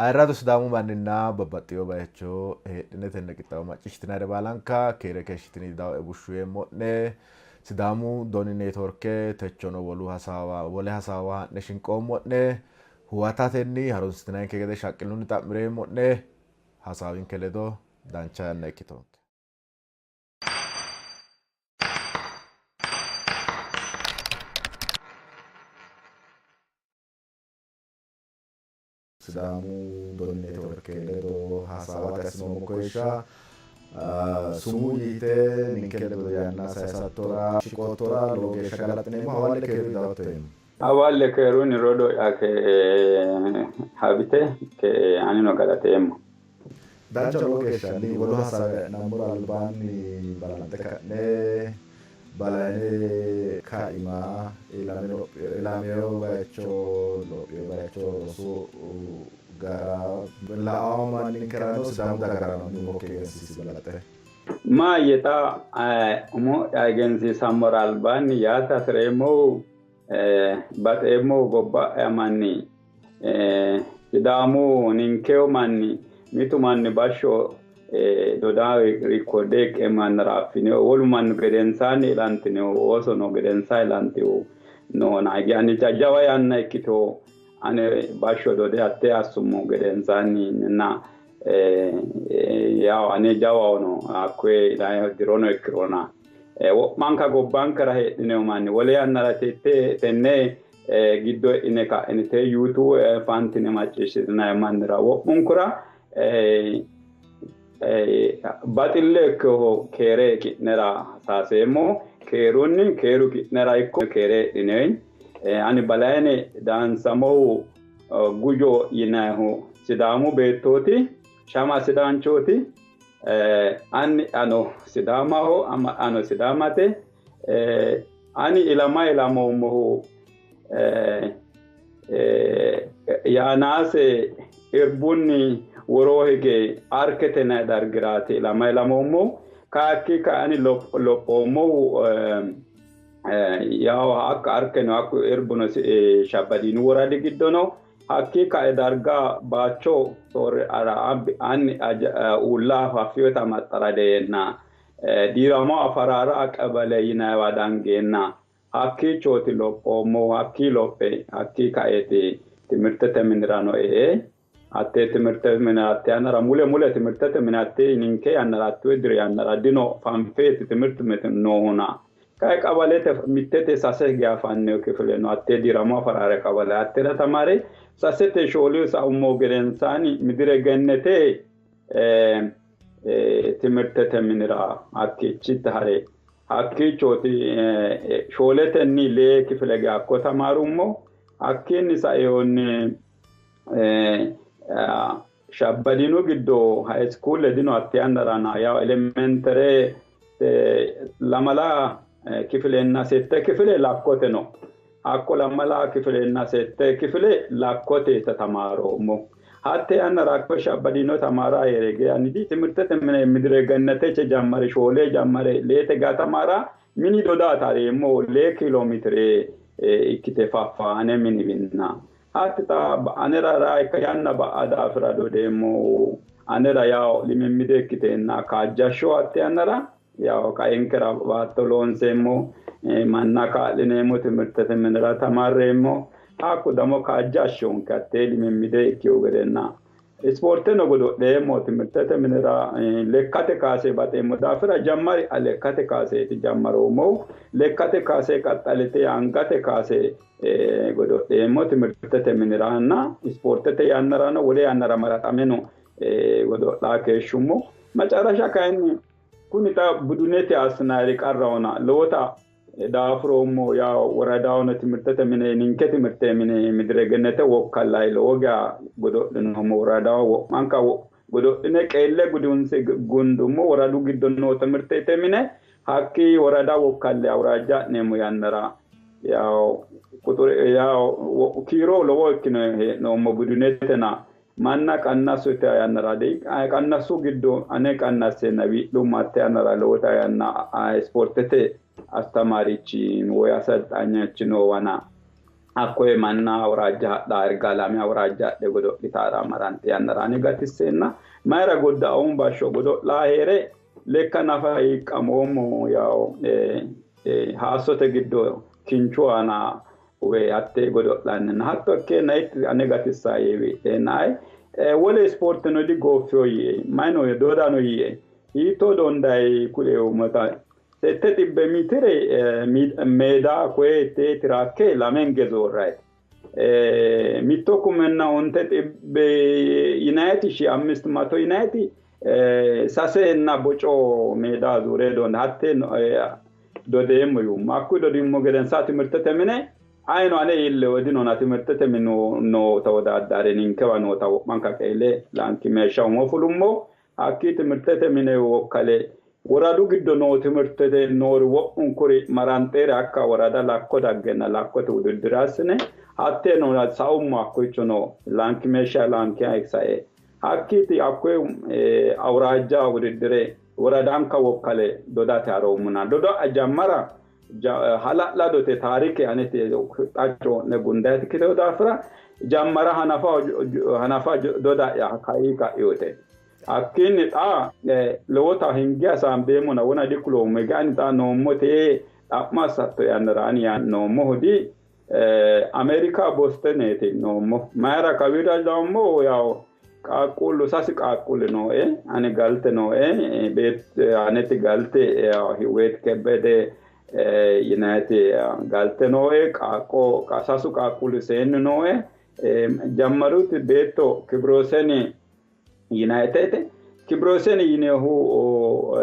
Ayirradu Sidaamu manninna babbaxxino bayicho heedhine tenne qixxaawo macciishshitinannire baalanka keere keeshshitini dawoe bushshu yeemmo'ne. Sidaamu Doni Neetworke techono wolu hasaawa wole hasaawa haa'ne shinqoommo'ne. Huwatatenni harunsitinanninke gede shaqqillunni xa'mireemmo'ne. Hasaawinke ledo dancha yanna ikkitonke. Sidaamu Doni Neetworke ledo hasaawate assinoommo koyishsha sumuu yite ninke ledo yanna sayisattora shiqoottora lowo geeshsha galaxxineemmo. Hawalle keerunni dawotto yeemmo. Hawalle keerunni rodoo'ya Habite anino galateemmo. Dancha lowo geeshsha ni wolu hasaawi e'nammora albaanni balanxe ka'ne Balayne kaima ilame lophino ilamino bayicho lophino bayicho rosu gara la'awo manninkerano Sidaamu dagarano umokki egensiisi balaxe. Maayye xa umo'ya egensiisammora albaanni yaate hasi'reemmohu baxeemmohu gobba'ya manni Sidaamu ninkehu manni mitu manni bashsho dodaa rikkode ikke mannira affineo wolu manni gedensaanni ilantineo ooso no gedensaa ilantino noona hige ani jawa yanna ikkito ane bashsho dode hatte assummo gedensaanni na yawo ane jawahono hakkoye dirono ikkirona wo'manka gobbankera heedhineo manni wole yannara tenne giddo e'ine ka'inite YouTube fantine macciishshitinanni mannira wo'munkura baxille ikkoho keere ki'nera saaseemmo keerunni keeru ki'nera ikko keere heedhine ani Balayne Daansamohu Gujo yinannihu Sidaamu beettooti shama Sidaanchooti anni ano Sidaamaho ama ano Sidaamate ani ilama ilamoommohu Yaanaase irbunni woroo hige Arkete yinanni dargiraati ilama ilamoommohu. Kaakki ka ani lophoommohu yawo hakka Arkeno hakku irbuno Shabbadiinu woradi giddo no. Hakkii kae darga baacho soorre anni uulla faffiyota maxxara deenna Diiramo Afaraara qebele yinanniwa dangeenna hakkiichooti lophoommohu, hakkii lophe hakkii kaeeti timirtete minirano e''e hattee timirtete mine hatte yannara mule mule timirtete mine hattee ninke yannara hattee diri yannara dino fanfeeti timirte mine noohuna kayi qawalete mittete sase hige afanno kifile no hattee Diiramo Afaraare qawale hattera tamare sasete shoolihu saummo gedensaani Midire Gennete timirtete minira hakkiichi hare hakkiichooti shooletenni lee kifile geya hakko tamaarummo. Hakkiinni saeehunni Shabbadiinu giddo high school dino hatte yannara yaw elementere lamala kifilenna sette kifile lakkote no. Hakko lamala kifilenna sette kifile lakkote tamaaroommo. Hatte yannara hakko Shabbadiino tamaara hee're geyanni timirtete mine Midire Gennetece jammare shoole jammare leete geya tamaara mini dodaa tareemmo lee kiiloomeetire ikkite faffa ane miniwinna. Hatti xa anera raikka yanna ba'a daafira dodeemmo anera yawo limimmide ikkiteenna kaajjashsho hatte yannara yawo qaenkera baatto loonseemmo manna kaa'lineemmo timirtete minira tamarreemmo hakku damo kaajjashshonke hattee limimmide ikkihu gedenna ispoorteno godo'leemmo timirtete minira lekkate kaase baxeemmo daafira jammari lekkate kaaseeti jammaroommohu lekkate kaase qaxxalite angate kaase godo'leemmo timirtete miniranna ispoortete yannarano wole yannara maraxameno godo'laa keeshshummo macarasha kayinni kuni xa budunete assinayiri qarrahona lowota daafuroommo yaa woradahono timirtete mine ninke timirte mine Midire Gennete wokkallayi lowo geya godo'linoommo woradaho wo'manka godo'line qeelle gudunse gundummo woradu giddo noo timirtete mine hakki worada wokkalle awuraajja ha'neemmo yannara yawo yawo kiiro lowo ikkino hee'noommo budunetena manna qannasu ite yannara qannasu giddo ane qannassenna wi'lummo hatte yannara lowota yanna ispoortete astamaarichi woy aselxanyachi noowana Hakkoye manna awuraajja hadhaa Irgaalame awuraajja hadhe godo'litaara marante yannara ane gatisseenna mayira godda"oommo bashsho godo'laa hee're lekka nafa hiiqqamoommo yawo haassote giddo kinchu aana uwe hatte godo'lanninna hatto ikkeenna itti ane gatissaa yee wi'leennae wole ispoorteno digooffiyo yie mayino dodano yie hiittoo dondayi kuleemmota 700 mitire meeda koye itte tiraakke lamenge zoorrayte 900 yinayiti 1500 yinayiti sasenna boco meeda zuure donda hatte dodeemmo yuummo. Hakkuyi dodummo gedensaa timirtete mine ayino ane iillewo dinona timirtete mine noo tewodaaddare ninkewa noota wo'manka qeele laanki meeshsha umo fulummo. Hakkii timirtete mine wokkale woradu giddo noo timirtete noori wo'munkuri maranxeere hakka worada lakko daggenna lakkote wudiddire assine hatteeno saummo hakkoichono laanki meeshsha laankiha sae hakkiiti hakkoye awuraajja wudiddire woradanka wokkale dodate haroommona doda jammara hala'ladote taarike aneti xacco'ne gundayiti ikkiteyo daafira jammara hanafa doda'ya kai ka'yote. Hakkiinni xa lowota hinge hasaambeemmona wona dikuloommo hige ani xa noommote xa'mo assatto yannara ani noommohu di Ameerika Bosteneeti noommo. Mayira kawira daommo yawo qaaqquullu sasi qaaqquulli nooe ani galte nooe aneti galte Hiwet Kebbede yinayiti galte nooe qaaqqo sasu qaaqquulli seennu nooe jammaruti beetto Kibirooseni yinayitete Kibirooseni yinehu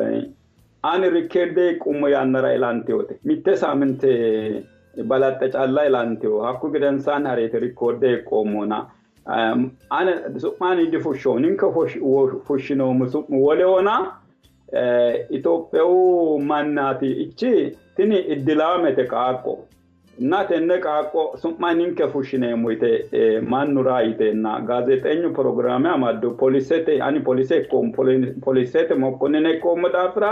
ani rikkeerde iqqummo yannara ilanteyote mitte saaminte balaxxe calla ilanteyo hakku gedensaanni hareete rikkoorde iqqoommona ane su'ma ani difushshoommo ninke fushshinoommo su'mu wolehona Itophiyu mannaati ichi tini iddilaamete qaaqqo እና tenne qaaqqo su'ma ninke fushshineemmo yite mannu raa yiteenna gaazeexeenyu pirogiraame amaddu polisete ani polise ikkoommo polisete mokkonine ikkoommo daafira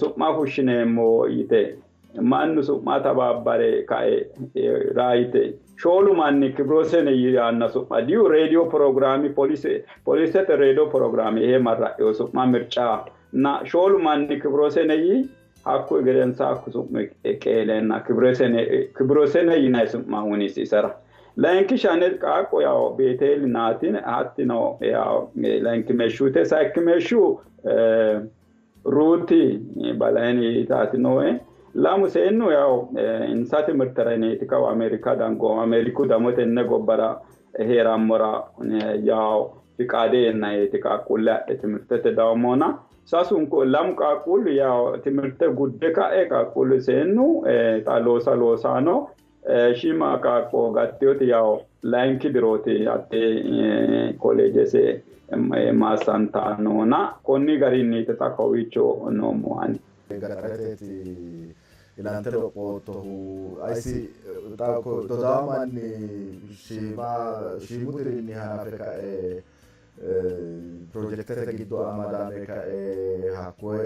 su'ma fushshineemmo yite mannu su'ma tabaabbare kae raa yite shoolu manni Kibirooseni yaanna su'ma diyu reediyo pirogiraami polisete reediyo pirogiraami ihe marra'eyo su'ma mirca na shoolu manni Kibirooseni yii hakku gedensa hakku su'mi qeeleenna Kibirooseni yinay su'ma hunisi isera. Layinki shane qaaqqo yawo Beeteeli naatin hattino yawo layinki meeshshuute sayikki meeshshu Ruuti balayini yitaati nooe. Lamu seennu yawo insa timirtera yineeti kawa Ameerika dangoommo Ameeriku damo tenne gobbara heerammora yawo fiqaade yennayeeti qaaqquulle adhe timirtete dawommoona. Sasunku lamu qaaqquullu yawo timirte gudde ka'e qaaqquullu seennu xa loosa loosaano shiima qaaqqo gatteyoti yawo layinki dirooti hatte kolleejese maassantannohona konni garinniiti xa kowiicho noommo ani. Gaxareteeti ilante lophoottohu aysi xa dodawo manni shiima shiimu dirinni hanafe kae projektete giddo amadame kae hakkoye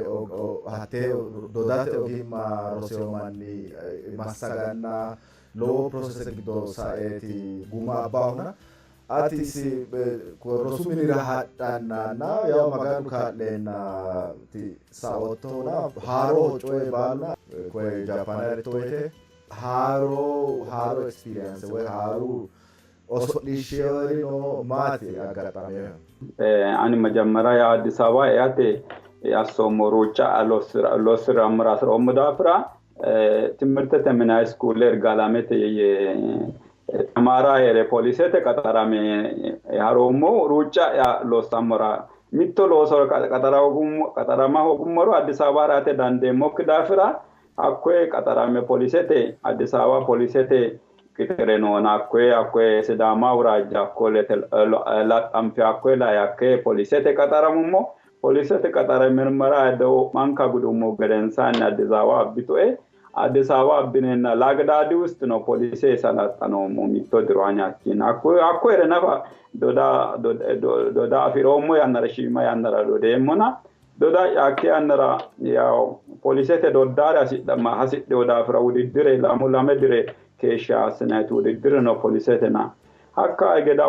hattee dodate ogimma roseyo manni massaganna lowo prosese giddo saeeti guma abbahuna ati isi rosu minira hadhannanna yawo Maganu kaa'leenna saoottohuna haaroo coye baaluna koye Jaappaane haritto woyte haaro haaro experience woy haaru oso'lishshiori no maati aggaxxamehu? Ani majammara yaa Addis Ababa eate assoommo ruucca lossi'rammora hasi'roommo daafira timirtete mine high school Irgaalamete tamaara hee're polisete qaxarame haroommo ruucca'ya lossammora mitto looso qaxarama hoogummoro Addis Ababa harate dandeemmokki daafira hakkoye qaxarame polisete Addis Ababa polisete qixire noona hakkoye hakkoye Sidaama awuraajja hakko laxxanfe hakkoye lae hakkoye polisete qaxaramummo polisete qaxarame mirmara ayidde wo'manka gudummo gedensaanni Addis Ababa abbitue Addis Ababa abbineenna Lagdaadi ውስጥ ነው ፖሊሴ የሰለጠነውም mitto diro ani hakkiinni hakko hee're nafa doda afi'roommo yannara shiima yannara dodeemmona doda'ya hakki yannara yawo polisete doddaare hasidheyo daafira wudiddire lamu lame dire keeshsha assinayiti wudiddire no polisetena hakka geda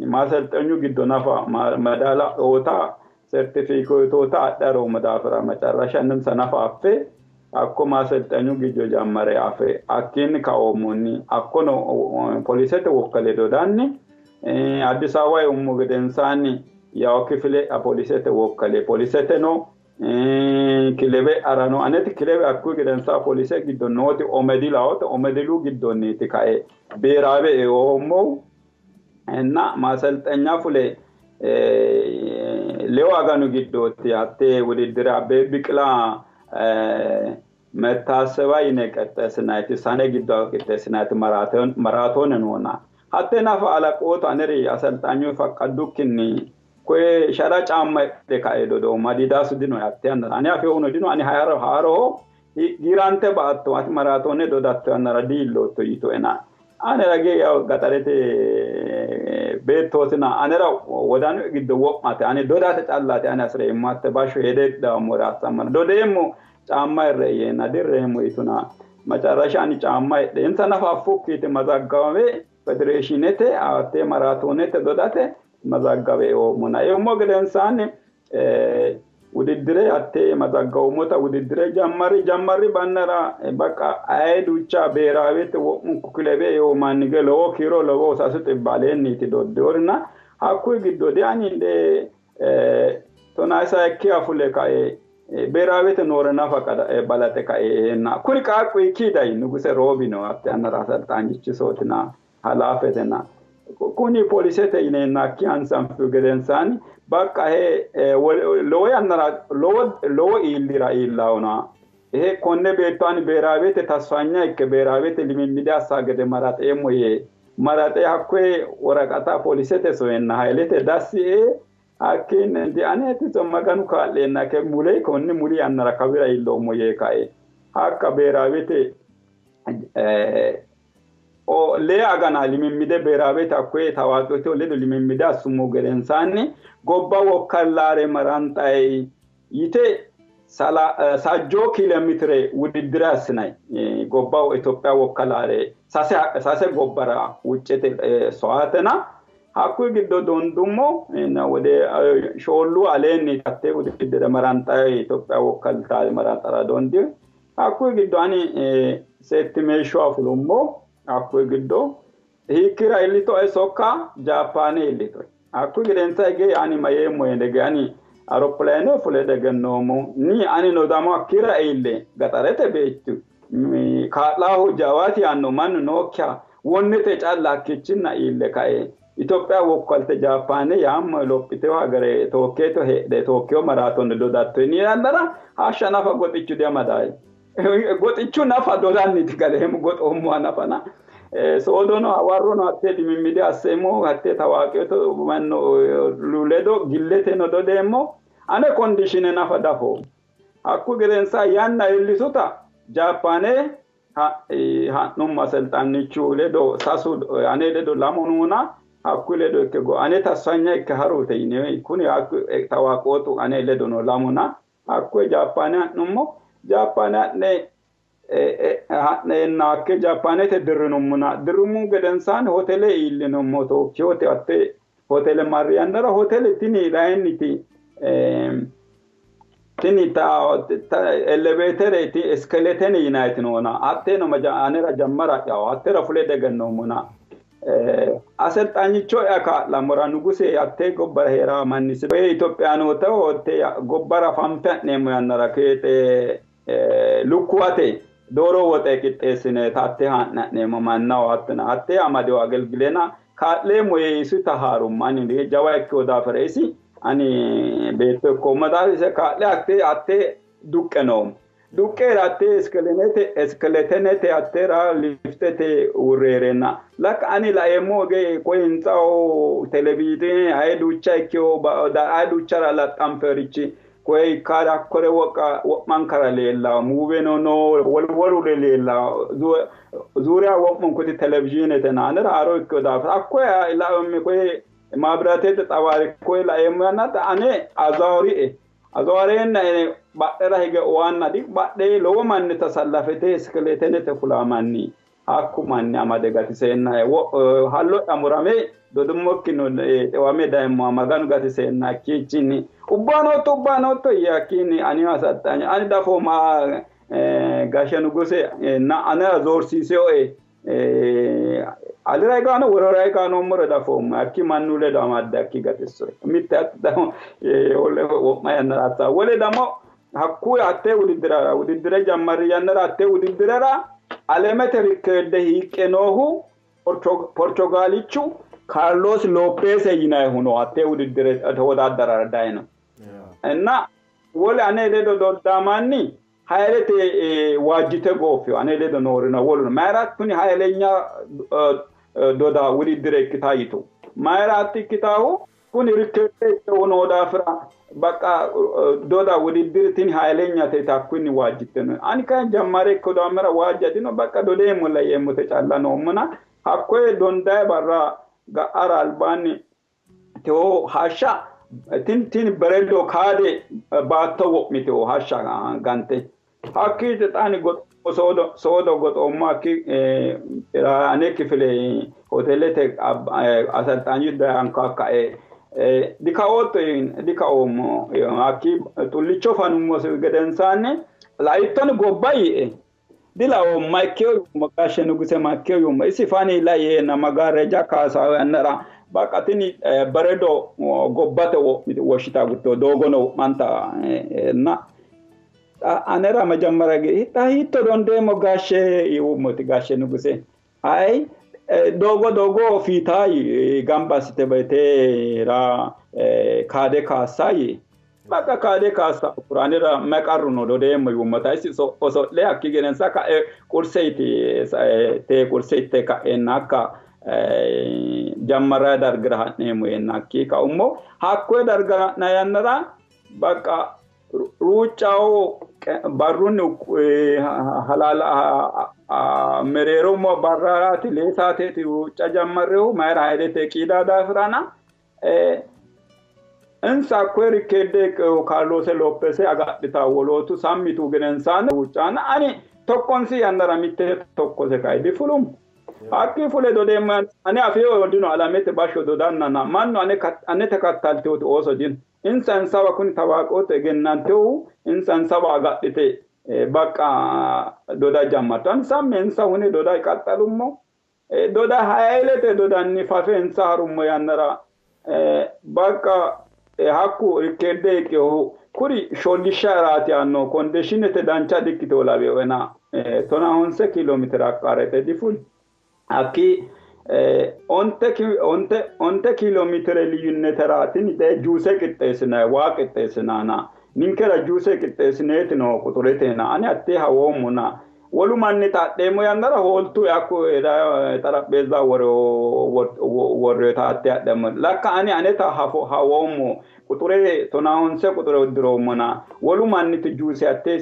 maaselxenyu giddo nafa madaala oota sertifikeetoota adharoommo daafira macarrasha insa nafa affe hakko maaselxenyu giddo jammare afe hakkiinni kaoommonni hakkono polisete wokkale dodanni Addis Ababa eummo gedensaanni yawo kifile polisete wokkale poliseteno kilebe arano aneti kilebe hakkuyi gedensaa polise giddo nooti omedilaote omedilu giddonniiti kae beeraawe eoommohu እና ማሰልጠኛ fule lewu aganu giddooti hatte wudiddire Abbebe Biqila mettaaseba yine qixxeessinayiti sane giddo qixxeessinayiti maraatoone noona hatte nafa alaqootu aneri aselxanyu faqqaddukkinni koye shara caamma hidhe kae dodoommo Adidaasu dino hatte yannara ane afeehuno dino ani haaroho giirante ba"atto ati maraatoone dodatto yannara diillootto yitoena anera ge yaw gaxarete beettootina anera wodanu giddo wo'mate ani dodate callaati ani hasireemmo hatte bashsho hede dawoommore assammana dodeemmo caamma hirre yeenna dirreemmo yituna macarrasha ani caamma hidhe insa nafa affukkiiti mazaggawame federeeshiinete hatte maraatoonete dodate mazaggawe eoommona eummo gedensaanni wudiddire hatte mazaggawummota wudiddire jammari jammari bannara baqa aye duucha beeraawete wo'munku kilebe eo manni ge lowo kiiro lowo sasu xibba aleenniiti doddeorina hakkuyi giddo dianinde 17 fule kae beeraawete noore nafa balaxe kae eenna kuri qaaqqu hiikkii dayi nuguse roobino hatte yannara aselxaanjichi-sootina halaafetena kuni polisete yineenna hakki hansanfihu gedensaanni bakka he lowo yannara lowo iillira iillahona he konne beetto ani beeraawete tasfanya ikke beeraawete limimmide assa gede maraxeemmo yee maraxe hakkoye woraqata polisete soyenna Hailete dassie hakkiinni indi aneeti Maganu kaa'leenna ke mule konni muli yannara kawira iilloommo yee kae hakka beeraawete lee agana limimmide beeraawete hakkoye tawaaqote ledo limimmide assummo gedensaanni gobba wokkallaare maranxayi yite sajjoo kiilomeetire wudiddire assinayi gobba Itophiya wokkalaare sase gobbara wuccete soyaatena hakkuyi giddo dondummo wode shoollu aleenni hatte wudiddire maranxayi Itophiya wokkaltaare maranxara dondi hakkuyi giddo ani settimeeshsho fulummo hakkuyi giddo hiikkira iillitoe sokka Jaappaane iillitoe hakkuyi gedensa hige ani mayeemmo yee ani aeropilaane fule egennoommo ni ani nodamo hakkira iille gaxarete beettu kaa'laahu jawaati yaanno mannu nookkiha wonnete calla hakkichinna iille kae Itophiya wokkalte Jaappaane yaammo lophiteyo hagere Tookkeeto heedhe Tookkiyo maraatoone dodatto yini yannara hashsha nafa goxichu diamadayi goxichu nafa dodanniti galeemmo goxoommoha nafana soodono hawarrono hatte limimmide asseemmo hatte tawaaqeto mannu ledo gilleteno dodeemmo ane kondishine nafa dafo hakku gedensa yanna iillituta Jaappaane ha'nummo aselxannichu ledo sasu ane ledo lamu nuuna hakkuyi ledo ikke ane tasfanya ikke harute yine kuni tawaaqootu ane ledo no lamuna hakkuyi Jaappaane ha'nummo Jaappaane ha'ne ha'neenna hakke Jaappaanete dirrinummona dirrummu gedensaanni hotele iillinummo Tookkiyote hatte hotele marri yannara hotele tini layinniti tini eleveetere iskeletene yinayiti noona hatteeno anera jammara yawo hattera fule degennoommona aselxanyicho'ya kaa'lammora nuguse hatte gobbara heeraa mannisi Itophiyaanoota hatte gobbara fanfe ha'neemmo yannara keexe lukkuwate dooro woxe qixxeessine hatte haa'ne ha'neemmo mannaho hattena hatte amadewo agelgilena kaa'leemmo yee isita haarummo ani jawa ikkewo daafira isi ani beetto ikkoommo daafira ise kaa'le hatte hatte duqqe noommo duqqeera hatte iskeletenete hattera liftete uurreerenna lakka ani laeemmo ge koye hintsaho televizhiine aye duucha ikkewo aye duuchara laxxanferichi koye ikkara hakkore wo'mankara leellawo muuveno no wolure leellawo zuuriya wo'munkuti televizhiinetena anera haaro ikkewo daafira hakkoye laoommo koye maabiratete xawaari koye laeemmo yannara ane azaworie azawareenna badhera hige owaanna di badhee lowo manni tasallafete iskeletenete fulaa manni Hakku manni amade gatiseenna hallo'ya murame dodummokki xiwame dayimmoha Maganu gatiseenna hakkiichinni ubbaanootto ubbaanootto yee hakkiinni ani asaxxaanyi ani dafooma gashe nuguse na anera zoorsiiseoe alira higaano worora higaanoommoro dafoommo hakki mannu ledo amadde hakki gatissoe mitte wo'ma yannara assa wole damo hakkuyi hattee wudiddira wudiddire jammarri yannara hattee wudiddirera alemete rikkeedde hiiqqe noohu Portugaalichu Carlos Lopez yinannihu no hattee wudiddire tewodaddarara dayino እና wole ane ledo doddamanni hayilete waajjite gooffiyo ane ledo noorino woluno mayira kuni hayilenya doda wudiddire ikkitaa yitu mayira hatti ikkitaahu kuni rikkeedde ikkehu noo daafira በቃ doda wudiddire tini hayilenyate yite hakkunni waajjite no ani kayinni jammare ikko daamira waajja dino bakka dodeemmolla yeemmote calla noommona hakkoye dondaye barra ga'ara albaanni tewo hashsha tini beredo kaade baatto wo'mitewo hashsha gante hakkiicho xaani soodo goxoommo hakki ane kifile hotelete asalxaanyu dayanka kae dikaootto dikaoommo hakki xullicho fanummosi gedensaanni laittoni gobba yiie dilaoommo makkeyo yuummo gashshe nuguse makkeyo yuummo isi fani laiena magareja kaasawo yannara በቃ tini በረዶ gobbate woshshita agurtewo doogono wo'manta እና anera መጀመሪያ ጊዜ hiitto dondeemmo gashshe yuummoti gashshe nuguse ayi doogo doogo fiitayi gamba assite ra kaade kaassayi bakka kaade kaassa anera mayi qarru no dodeemmo yuummota isi oso'le hakki gedensa ka'e qurse iti tee qurse itte ka'eenna hakka jammarrayi dargira ha'neemmo yeenna hakkii kaummo hakkoye darga ha'na yannara bakka ruuccaho barrunni halaala mereerummo barraraati lee saateeti ruucca jammarrehu mayira hayilete qiida daafirana insa hakkoye rikkeedde Kaarloose Lopese agadhita wolootu sammitu gedensaanni ruuccaana ani tokkonsi yannara mitte tokkose kayi difulummo. Hakki fule dodeemmo ane afeewo dino alamete bashsho dodannana mannu ane tekattalteoti ooso dino insa insawa kuni tawaaqoote egennantehu insa insawa agadhite bakka doda jammartu ani samme insa hune doda qaxxalummo doda hayilete dodanni fafe insa harummo yannara bakka hakku rikkeedde iqqehu kuri shollishsharaati yaanno kondishinete dancha dikkitewo laweoena 15 kiilo meetira aqqaarete difuli hakki onte kiilo meetire liyyunnetera tini juuse qixxeessinayi waa qixxeessinaana ninkera juuse qixxeessineeti no quxuretena ani hattee hawoommona wolu manni xadheemmo yannara hooltu hakku xarapheezza worreeta hatte adheemmo lakka ani aneta hawoommo quxure 15 quxure uddiroommona wolu manniti juuse hattee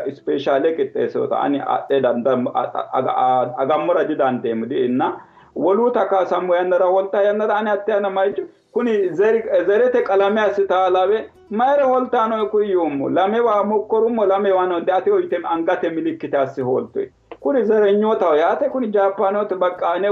ispeeshaale qixxeessoota ani adhe agammora didandeemmo diinna woluuta kaasammo yannara holta yannara ani hatte ana mayicho kuni zerete qalame assitaa lawe mayira holtaano kuyi yuummo lamewa mokkorummo lamewano ate uyite angate milikkite assi hooltue kuri zerenyootaho yaate kuni jaapaanootu bakka ane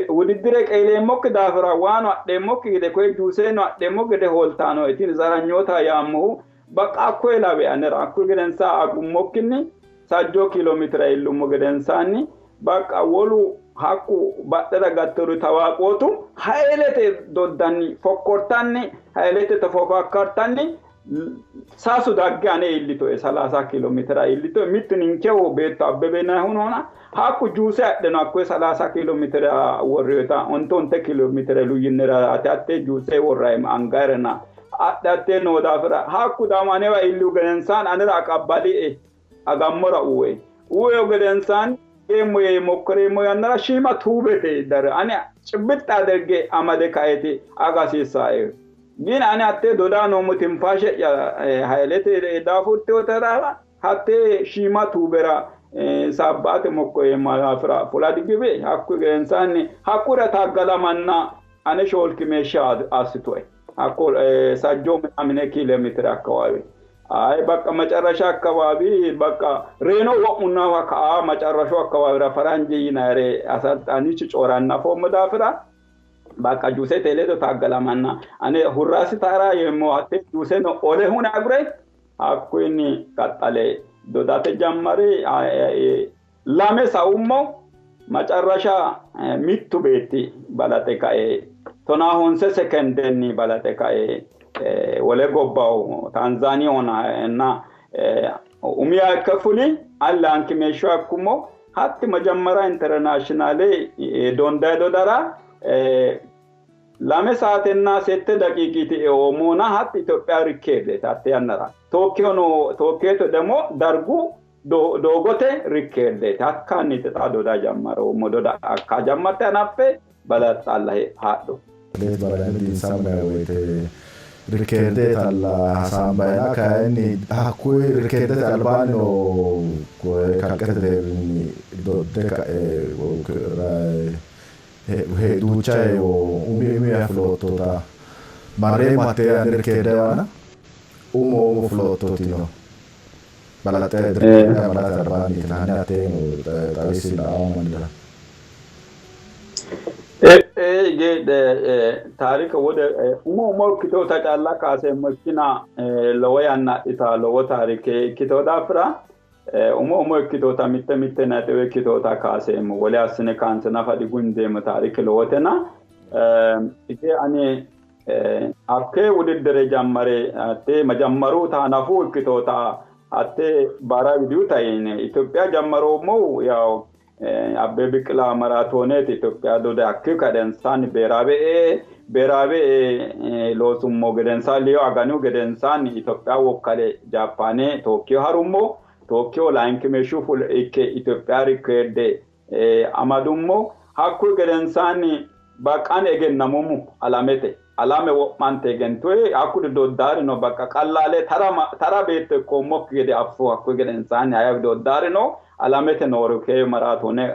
wudiddire qeeleemmokki daafira waano adheemmokki gede koye juuseeno adheemmokki gede hooltaano tini zaranyoota yaammohu bakka hakkoye lawe anera hakkuyi gedensaa agummokkinni sajjo kiilo meetira iillummo gedensaanni bakka wolu hakku badhera gatteru tawaaqootu hayilete doddanni fokkortanni hayilete tofokakkartanni sasu dagge ane iillitoe 30 kiilo meetira iillitoe mittu ninkehu beetto Abbebe yinannihu noona hakku juuse adhe no hakkoye 30 kiilo meetira worreeta 9 kiilo meetira luyyinera ate hatte juuse worrayi angayirena adhe hatte noo daafira hakku damo anewa iillihu gedensaani anera aqabbalie agammora uwe uwehu gedensaani eemmo yee mokkoreemmo yannara shiima tuubete dare ane cibbixxa aderge amade kaeti aga hasiissae ግን ane hatte doda noommo tinfaashe'ya hayilete daafurteotera hatte shiima tuubera sabbaate mokkoyeemma daafira fula digibe hakkuyi gedensaanni hakkura taggalamanna ane shoolki meeshsha assitue hakko sajjo ምናምን ኪሎ ሜትር አካባቢ አይ በቃ መጨረሻ አካባቢ በቃ ሬኖ ወሙና ከአ መጨረሻው አካባቢ ፈራንጂ ይናሬ አሰልጣኒች ጮራና ፎም ዳፍራ በቃ ጁሴ ቴሌዶ ታገላማና አኔ ሁራሲ ታራ የሞአቴ ጁሴ ነው ኦሌ ሁን አጉሬ አኩኒ ቀጠለ ዶዳቴ ጀመሪ ላሜ ሳውሞ መጨረሻ ሚቱ ቤቲ ባላጤ ካኤ ቶና ሆንሴ ሰከንደኒ ባላጤ ካኤ ወለ ጎባው ታንዛኒዮና እና ኡሚያ ከፉሊ አለ አንኪሜሾ አኩሞ ሀት መጀመሪያ ኢንተርናሽናሌ ዶንዳይ ዶዳራ lame saatenna sette daqiiqiiti eoomona hatti Itoophiya rikkeerdeeti hatte yannara Tookiyono Tookiyote ደግሞ dargu doogote rikkeerdeeti hakkaanniiti xa doda jammaroommo doda hakka jammarte hanaffe balaxxalla hadhu. Woyte rikkeerdeetalla hasaambayna kayinni hakkuyi rikkeerdete albaanni noo kalqete deerrinni dodde ka'e duucha umi umiha fuloottota marreemmo hattee yanna rikkeerdewana umo umo fuloottoti no balaxxe rikkeerde amadate albaanniiti hanni hatteeno xawisi la'ao mannira. ታሪክ ወደ umo umo ikkiteota calla kaaseemmo ikkina lowo yanna adhita lowo taarike ikkitewo daafira umo umo ikkiteota mitte mitte naxiwe ikkiteota kaaseemmo wole assine kaanse nafa digundeemmo taarike lowotena ige ani hakkee wudiddire jammare hatte majammaruuta hanafu ikkiteota hatte baara widiuta yine Itophiya jammaroommohu ያው Abbebe Biqila maraatooneeti Itoophiya dode hakkuyi kadensaanni beeraabe loosummo gedensaanni liyo aganu gedensaanni Itoophiya wokkale Jaappaane Tookiyo harummo Tookiyo layinkimeeshshu ikke Itoophiya rikkeerde amadummo hakkuyi gedensaanni baqqan egennamummo alamete alame wo'mante egentue hakkuyi doddaarino bakka qallaale tara beetto ikkoommokki gede affu hakkuyi gedensaanni hayawi doddaarino alamete noori kee maraatoone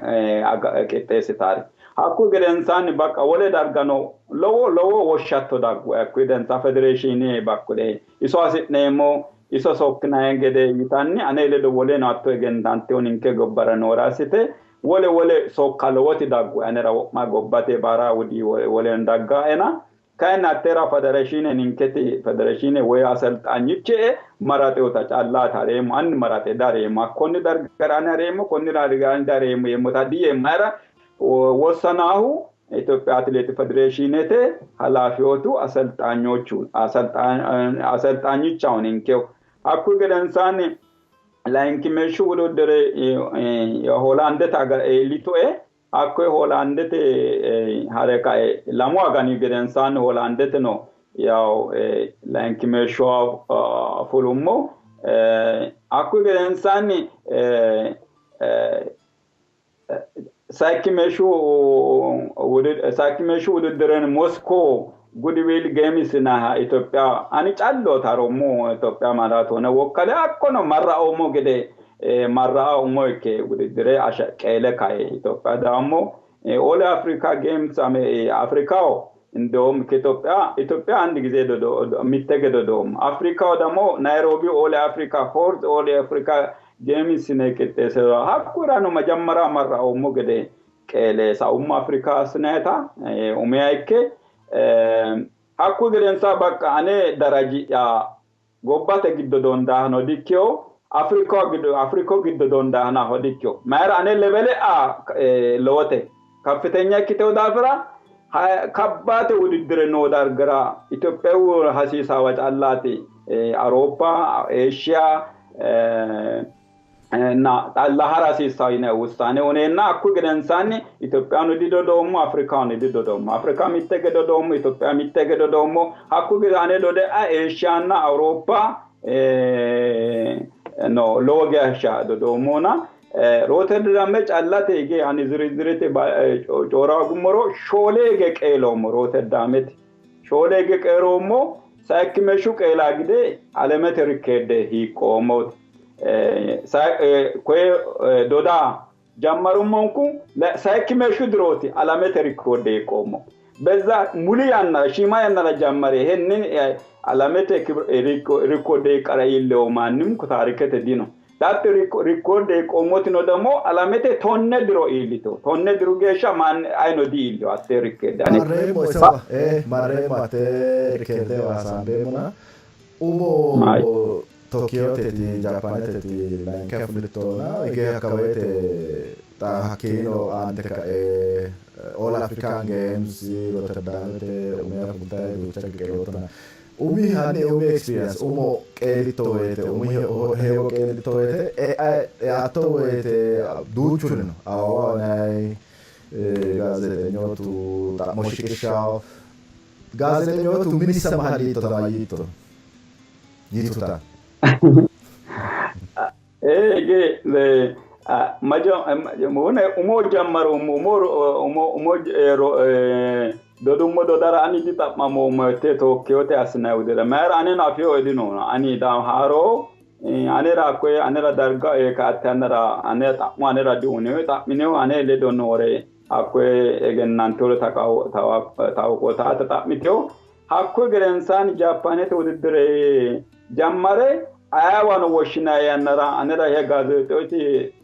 qixxeessitaari hakkuyi gedensaanni bakka wole dargano lowo lowo woshshatto daggu hakkuyi gedensaa federeeshiine bakkule iso hasi'neemmo iso sokkinayi gede yitanni ane ledo woleno hatto egentanteo ninke gobbara noore assite wole wole sokka lowoti daggu anera wo'ma gobbate baara wudi woleno daggaena kayinni hattera federeeshiine ninketi federeeshiine woy aselxaanyiche maraxeota callaati hareemmo anni maraxe dareemmo hakkonni dargara ani hareemmo konni dargara ani dareemmo yeemmota diyeemmo mayira wossanaahu ኢትዮጵያ አትሌት ፌዴሬሽኔቴ ኃላፊዎቱ አሰልጣኞቹ አሰልጣኞቻው ninkeው hakkuyi gedensaanni layinkimeeshshu wudiddire Hoolaandete iillitue hakkoye Hoolaandete hare kae lamu agani gedensaanni Hoolaandete no ያው layinkimeeshshuwa fulummo hakkuyi gedensaanni sayikkimeeshshu wudiddire Mosko ጉድዊል ጌምስ ናha Itophiya ani calloota harommo Itophiya maraatoone wokkale hakkono marra'oommo gede marra'a umo ikke wudiddire qeele kae Itophiya daammo ኦል አፍሪካ ጌምስ አፍሪካው እንደውም ከኢትዮጵያ ኢትዮጵያ አንድ ጊዜ mitte dodoommo አፍሪካው ደግሞ ናይሮቢ ኦል አፍሪካ ፎርዝ ኦል አፍሪካ ጌምስ ne qixxeesse hakkurano መጀመሪያ marra'oommo gede qeele saummo አፍሪካ ስናይታ umiha ikke hakkuyi gedensaa bakka ane daraji'ya gobbate giddo dondaahano dikkewo afriko giddo dondaahanaho dikkewo mayira ane levele'a lowote ከፍተኛ ikkitewo daafira kabbaate wudiddire noo dargira Itophiyu hasiisaawa callaati Awurooppa Eeshiya እና xalla hara hasiissawo yine ውሳኔ ሆኔና hakkuyi gedensaanni Itophiyano didodoommo Afrikano didodoommo Afrika mitte gedodoommo Itophiya mitte gedodoommo hakkuyi gede ane dode Eeshiyanna Awurooppa no lowo geeshsha dodoommona Rooterdame callate hige ani zirizirete coora gummoro shoole hige qeeloommo Rooterdamete shoole hige qeeloommo sayikkimeeshshu qeelaa gide alamete rikkeerde hiiqqoommooti. Koye doda jammarummonku sayikkimeeshshu dirooti alamete rikkoorde hiiqqoommo. በዛ muli yannara shiima yannara jammare henni alamete rikoorde qara iillewo ማንም ታሪከተ dino ዳት rikoorde qommotino ደግሞ alamete tonne diro iillito tonne diru geeshsha ማን አይኖ di iillewo atte rikkeerde ane Marreemmo isawa marreemmo atte rikkeerdewa hasaambeemmona umo Mai. Tokiyoteti Jaapaaneteti layinkiha fulittona hige hakka woyte xa hakkiino aante ka'e All African Games Rotterdamete umiha fultayi duucha qeelootona umi hanni umi experience umo qeelitto woyte umi heewo qeelitto woyte eatto woyte duuchuri no awawa uyinayi gaazeexenyootu xa'mo shiqishshawo gaazeexenyootu minissa mahal yiittota mayyiitto yituta Ge umo jammaroommo umo umo umo dodummo dodara ani dixa'mamoommo te Tokyote assinanni wudira mayira aneno afewo dino ani haaro anera hakkoye anera darga kaatte anera ane xa'mo anera diuyinoe xa'minehu ane ledo noore hakkoye egennantewore tawaqootaate xa'mitewo hakkuyi gedensaanni Jaappaanete wudiddire jammare ayeewano woshshinanni yannara anera he gaazeexooti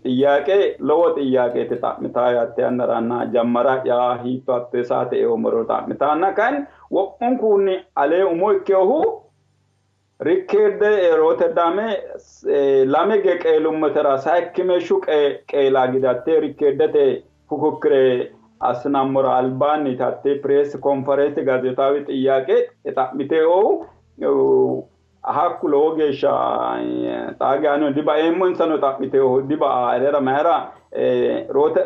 ጥያቄ lowo ጥያቄeti xa'mitaa hatte yannaranna jammara'ya hiitto hatte saate eommoro xa'mitaanna kayinni wo'munkunni alee umo ikkehu rikkeerde Rotterdame lame ge qeelummotera sayikkimeeshshu qeela gidatte rikkeerdete fukukkire assinammora albaanni hatte pirees konferense gaazeexaawi ጥያቄ xa'miteehu hakku lowo geeshsha xaa geano dibaeemmo insano xa'miteehu dibaa anera mayira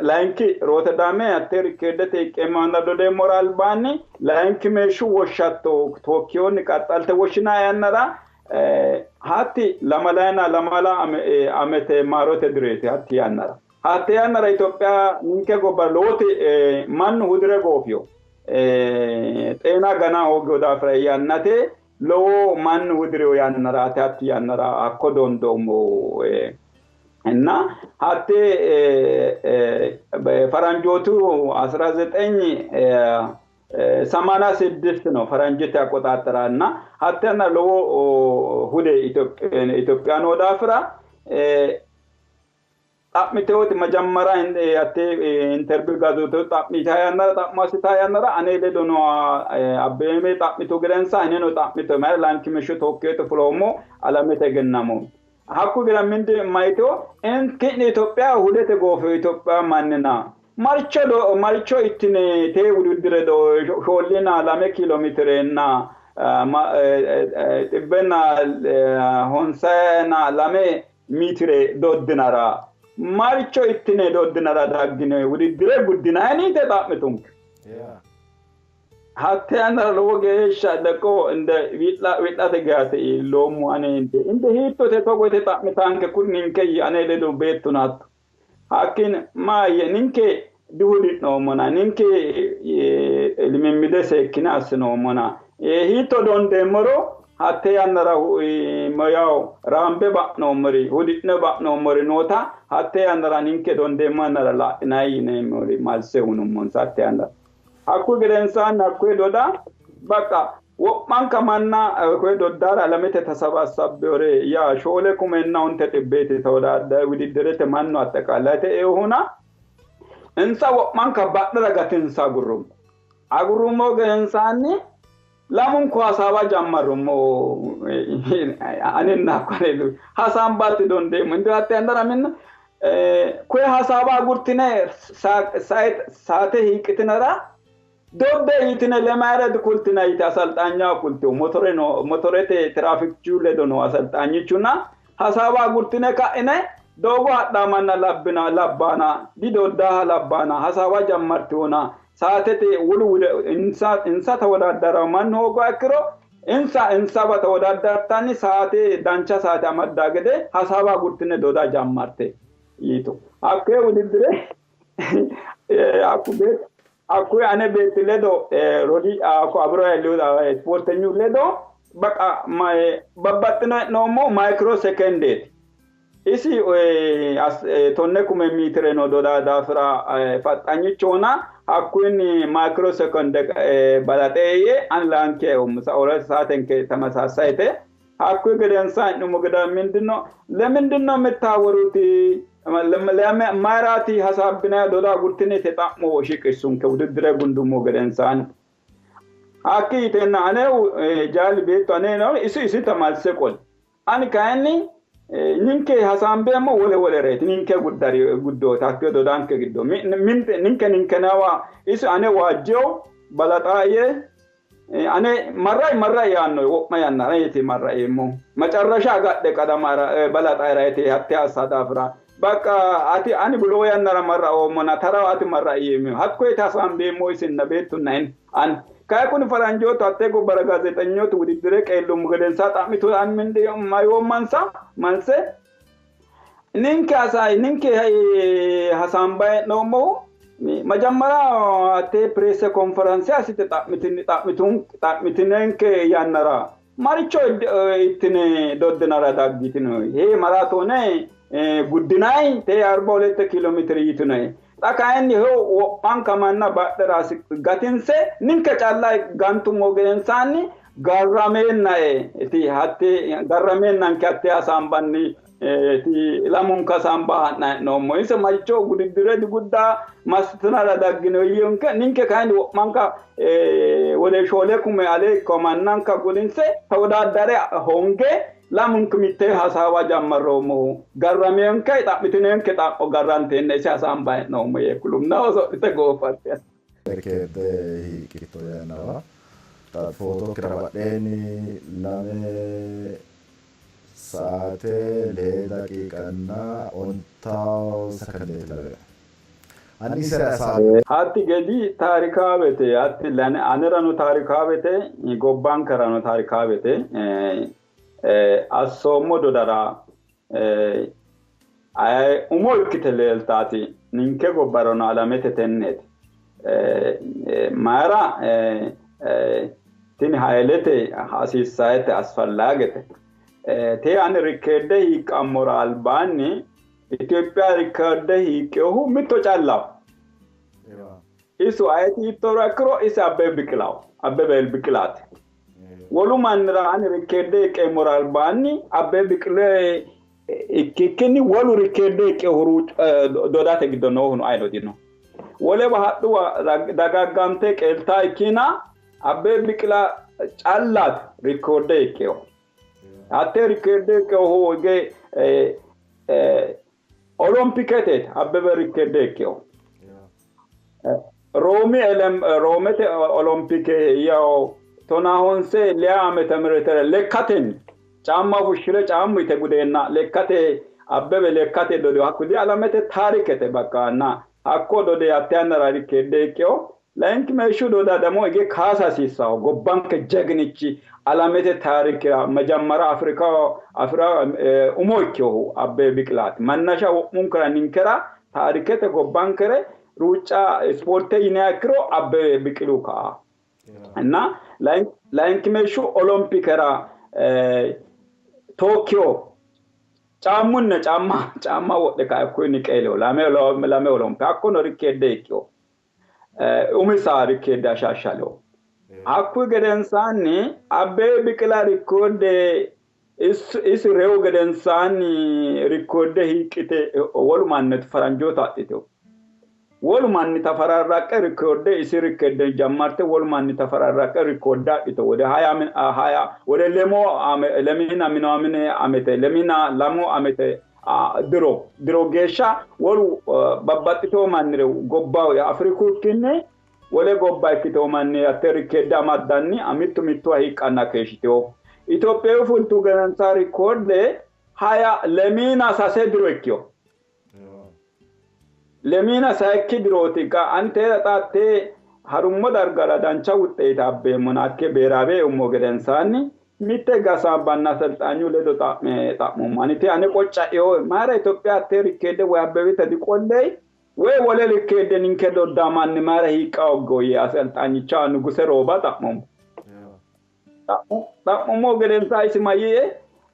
layinki Rotterdame hatte rikkeerdete iqqeemmo yannara dodeemmora albaanni layinki meeshshu woshshatto Tokiyonni qaxxalte woshshinanni yannara hatti lamalayina lamala amete maarote direeti hatti yannara hatte yannara Itophiya ninke gobba lowoti mannu hudire goofiyo xeena gana hoogiyo daafira yannate lowo mannu hudireyo yannaraati hatti yannara hakko dondoommo እና hatte ፈረንጆቱ 1986 ነው ፈረንጅት አቆጣጠራ እና hatte lowo hude Itophiya noo daafira xa'miteewoti መጀመሪያ hatte interview gaazeexooti xa'mita yannara xa'mo assita yannara ane ledo noo Abbebe xa'mitu gedensa aneno xa'mito mayira layinkimeeshsho Tokyote fuloommo alamete egennamoommo hakku gida mindi mayito ki'ne Itophiya hudete goofeyo Itophiya mannina marcho marcho ittine tee wudiddire shoollinna lame kiilometirenna xibbenna honsayina lame mitire doddinara marcho ittine doddinara daggine wudiddire guddinayini yite xa'mitunke. Hatte yannara lowo geeshsha deqo inde wi'late geate iilloommo ane inte inte hiittote togo yite xa'mitanke kuri ninke ane ledo beettu natto hakkiin maayye ninke dihudi'noommona ninke limimmide seekkine assinoommona hiitto dondeemmoro hatte yannara yaw raambe ba'noommori hudi'ne ba'noommori noota hatte yannara ninke dondeemmo yannara la'inayi yineemmori malse hunummonsa hatte yannara hakkuyi gedensaanni hakkuyi doda baqa wo'manka manna koye doddara alamete tasabasabbewore yaa shoole kumenna onte xibbeeti ተወዳዳሪ ውድድርete mannu አጠቃላይte eehuna insa wo'manka badhera gatinsa agurrummo agurrummo gedensaanni lamunku hasaawa jammarrummo aninna hakku hasaambatti dondeemmo indi hatte yannara minna koye hasaawa agurtine saate hiiqqitinara dodde yitine lemayira dikultina yite asalxaanyaho kultewo motore no motorete tiraafikichu ledo no asalxaanyichuna hasaawa agurtine ka'ine doogo hadhaa manna labbina labbaana didoddaaha labbaana hasaawa jammartiwona saatete wolu insa insa ተወዳደረው mannu hoogo ikkiro insa insawa ተወዳደርtanni saate dancha saate amaddaa gede hasaawa agurtine doda jammarte yitu hakkuye wudiddire hakku beet hakkuyi ane beetti ledo rodi hakku abiro ispoortenyu ledo baqa babbaxxino hee'noommo micro sekendeeti. Isi 10,000 meetire no doda daafira faxxanyichona hakkunni micro second balaxeeyye ani laanke saatenke ተመሳሳይተ hakkuyi gedensaanni dhumu geda ምንድነው ለምንድነው የምታወሩት? mayraati hasaabbinay doda agurtine te xa'mo shiqissunke wudiddire gundummo gedensaanni hakki yitenna ane jaali beetto ane ነው isi isi tamalse qol ani kayinni ninke hasaambeemmo wole wolereeti ninke guddari guddooti hakkee dodanke giddo ninke ninkenawa isi ane waajjewo balaxaayye ane marray marray yaanno wo'ma yannara yeti marrayeemmo macarrasha agadhe qadamara balaxaayra yeti hatte assa daafira bakka ati ani lowo yannara marra'oommona tarawa ati marra'yeemmo hakkoyeti hasaambeemmo isinna beettunna ani kayi kuni faranjootu hattee gobbara gaazeexanyootu wudiddire qeellummu gedensaa xa'mitu mayoommansa manse ninke hasaay ninke hasaambay hee'noommohu መጀመሪያ hattee pireese konferanse assite xa'mitinenke yannara maricho ittine doddinara daggitino he maraatoone guddinayi te 42 kiiloomeetire yitinoyi xa kayinni ho wo'manka manna badhera gatinse ninke calla gantummo gedensaanni garrameennae ti hatte garrameennanke hatte hasaambanni ti lamunka hasaamba ha'nayi hee'noommo ise maricho gudiddire digudda massitinara daggino yiyonke ninke kayinni wo'manka wode 4,000 ale ikko mannanka gudinse tewodaaddare honge lamunku mitte hasaawa jammarroommohu garrameenke xa'mitinenke xa'mo garranteenna ise hasaamba hee'noommo yee kulumna oso'lite goofatte. Rekeerde hiiqqitto yannara footokkira badheenni 2 saate 2 daqiiqanna 50 sekondeeti lawe. Hanni isera hasaawi. Hatti gedi taarikaawete hatti anerano taarikaawete gobbankerano taarikaawete assoommo dodara umo ikkite leeltaati ninke gobbarano alamete tenneeti. Mayra tini haylete hasiissayete asfallaagete. Te ani rikkeedde hiiqqammora albaanni Itophiya rikkeedde hiiqqehu mitto callaho. Isu ayeti yittoro ikkiro isi Abbebe Biqilaho. Abbebe Biqilaati. Wolu mannira ani rikkeedde hiiqqeemmora albaanni Abbebe Biqile ikkikkinni wolu rikkeedde hiiqqehu dodate giddo noohuno ayino dino. Wolewa hadhuwa dagaggante qeeltaa ikkina Abbebe Biqila callaati rikkeedde hiiqqehu. Hatte rikkeedde hiiqqehu hige olompiketeeti Abbebe rikkeedde hiiqqehu. Roomi Roomete olompike yawo 14 ዓመተ ምህረት lekkatenni caamma fushshire caammu yite gudeenna lekkate Abbebe lekkate dode hakku di alamete taarikete bakka hakko dode hatte yannara rikkeedde hiiqqeho. Layinki meeshshu doda ደግሞ hige kaasa hasiissaho gobbanke jegnichi alamete taarikira መጀመሪያ አፍሪካ አፍራ umo ikkehu Abbebe Biqilaati. Mannasha wo'munkera ninkera taarikete gobbankere ruucca ispoorte yiniha ikkiro Abbebe Biqilu ka'a. እና layinki meeshshu olompikera Tokyo caammunna caamma caamma wodhe kae hakkoyinni qeeleho lame olompe hakkono rikkeedde hiiqqeho. Umisa rikkeedde ashaashshaleho. Hakkuyi gedensaanni Abbebe Biqila rikkoodde isi rewu gedensaanni rikkoodde hiiqqite wolu manniti faranjoota adhiteho. Wolu manni tafararraqqe rikkoodde isi rikkeedde jammarte wolu manni tafararraqqe rikkoodde adhite wode haya wode lemo lemina minamine amete lemina lamo amete diro diro geeshsha wolu babbaxxitewo mannire gobba Afriku ikkinni wole gobba ikkitewo manni hatte rikkeedde amaddanni mittu mittuwa hiiqqanna keeshshitewo. Itophiyu fultu gedensaa rikkoodde haya lemina sase diro ikkewo. Lemina sayikki dirooti ani teera xaatte harummo dargara dancha wuxxeeta abbeemmona hakke beeraabe eummo gedensaanni mitte gasaabbanna aselxaanyu ledo xa'mummo. Ani te ane qocca'eho mayra Itophiya hatte rikkeedde woy Abbebete diqolley woy wole rikkeedde ninke doddamanni mayra hiiqqa hoggo yee aselxaanyicha Nuguse Rooba xa'mummo. Xa'mummo gedensaa isi mayyee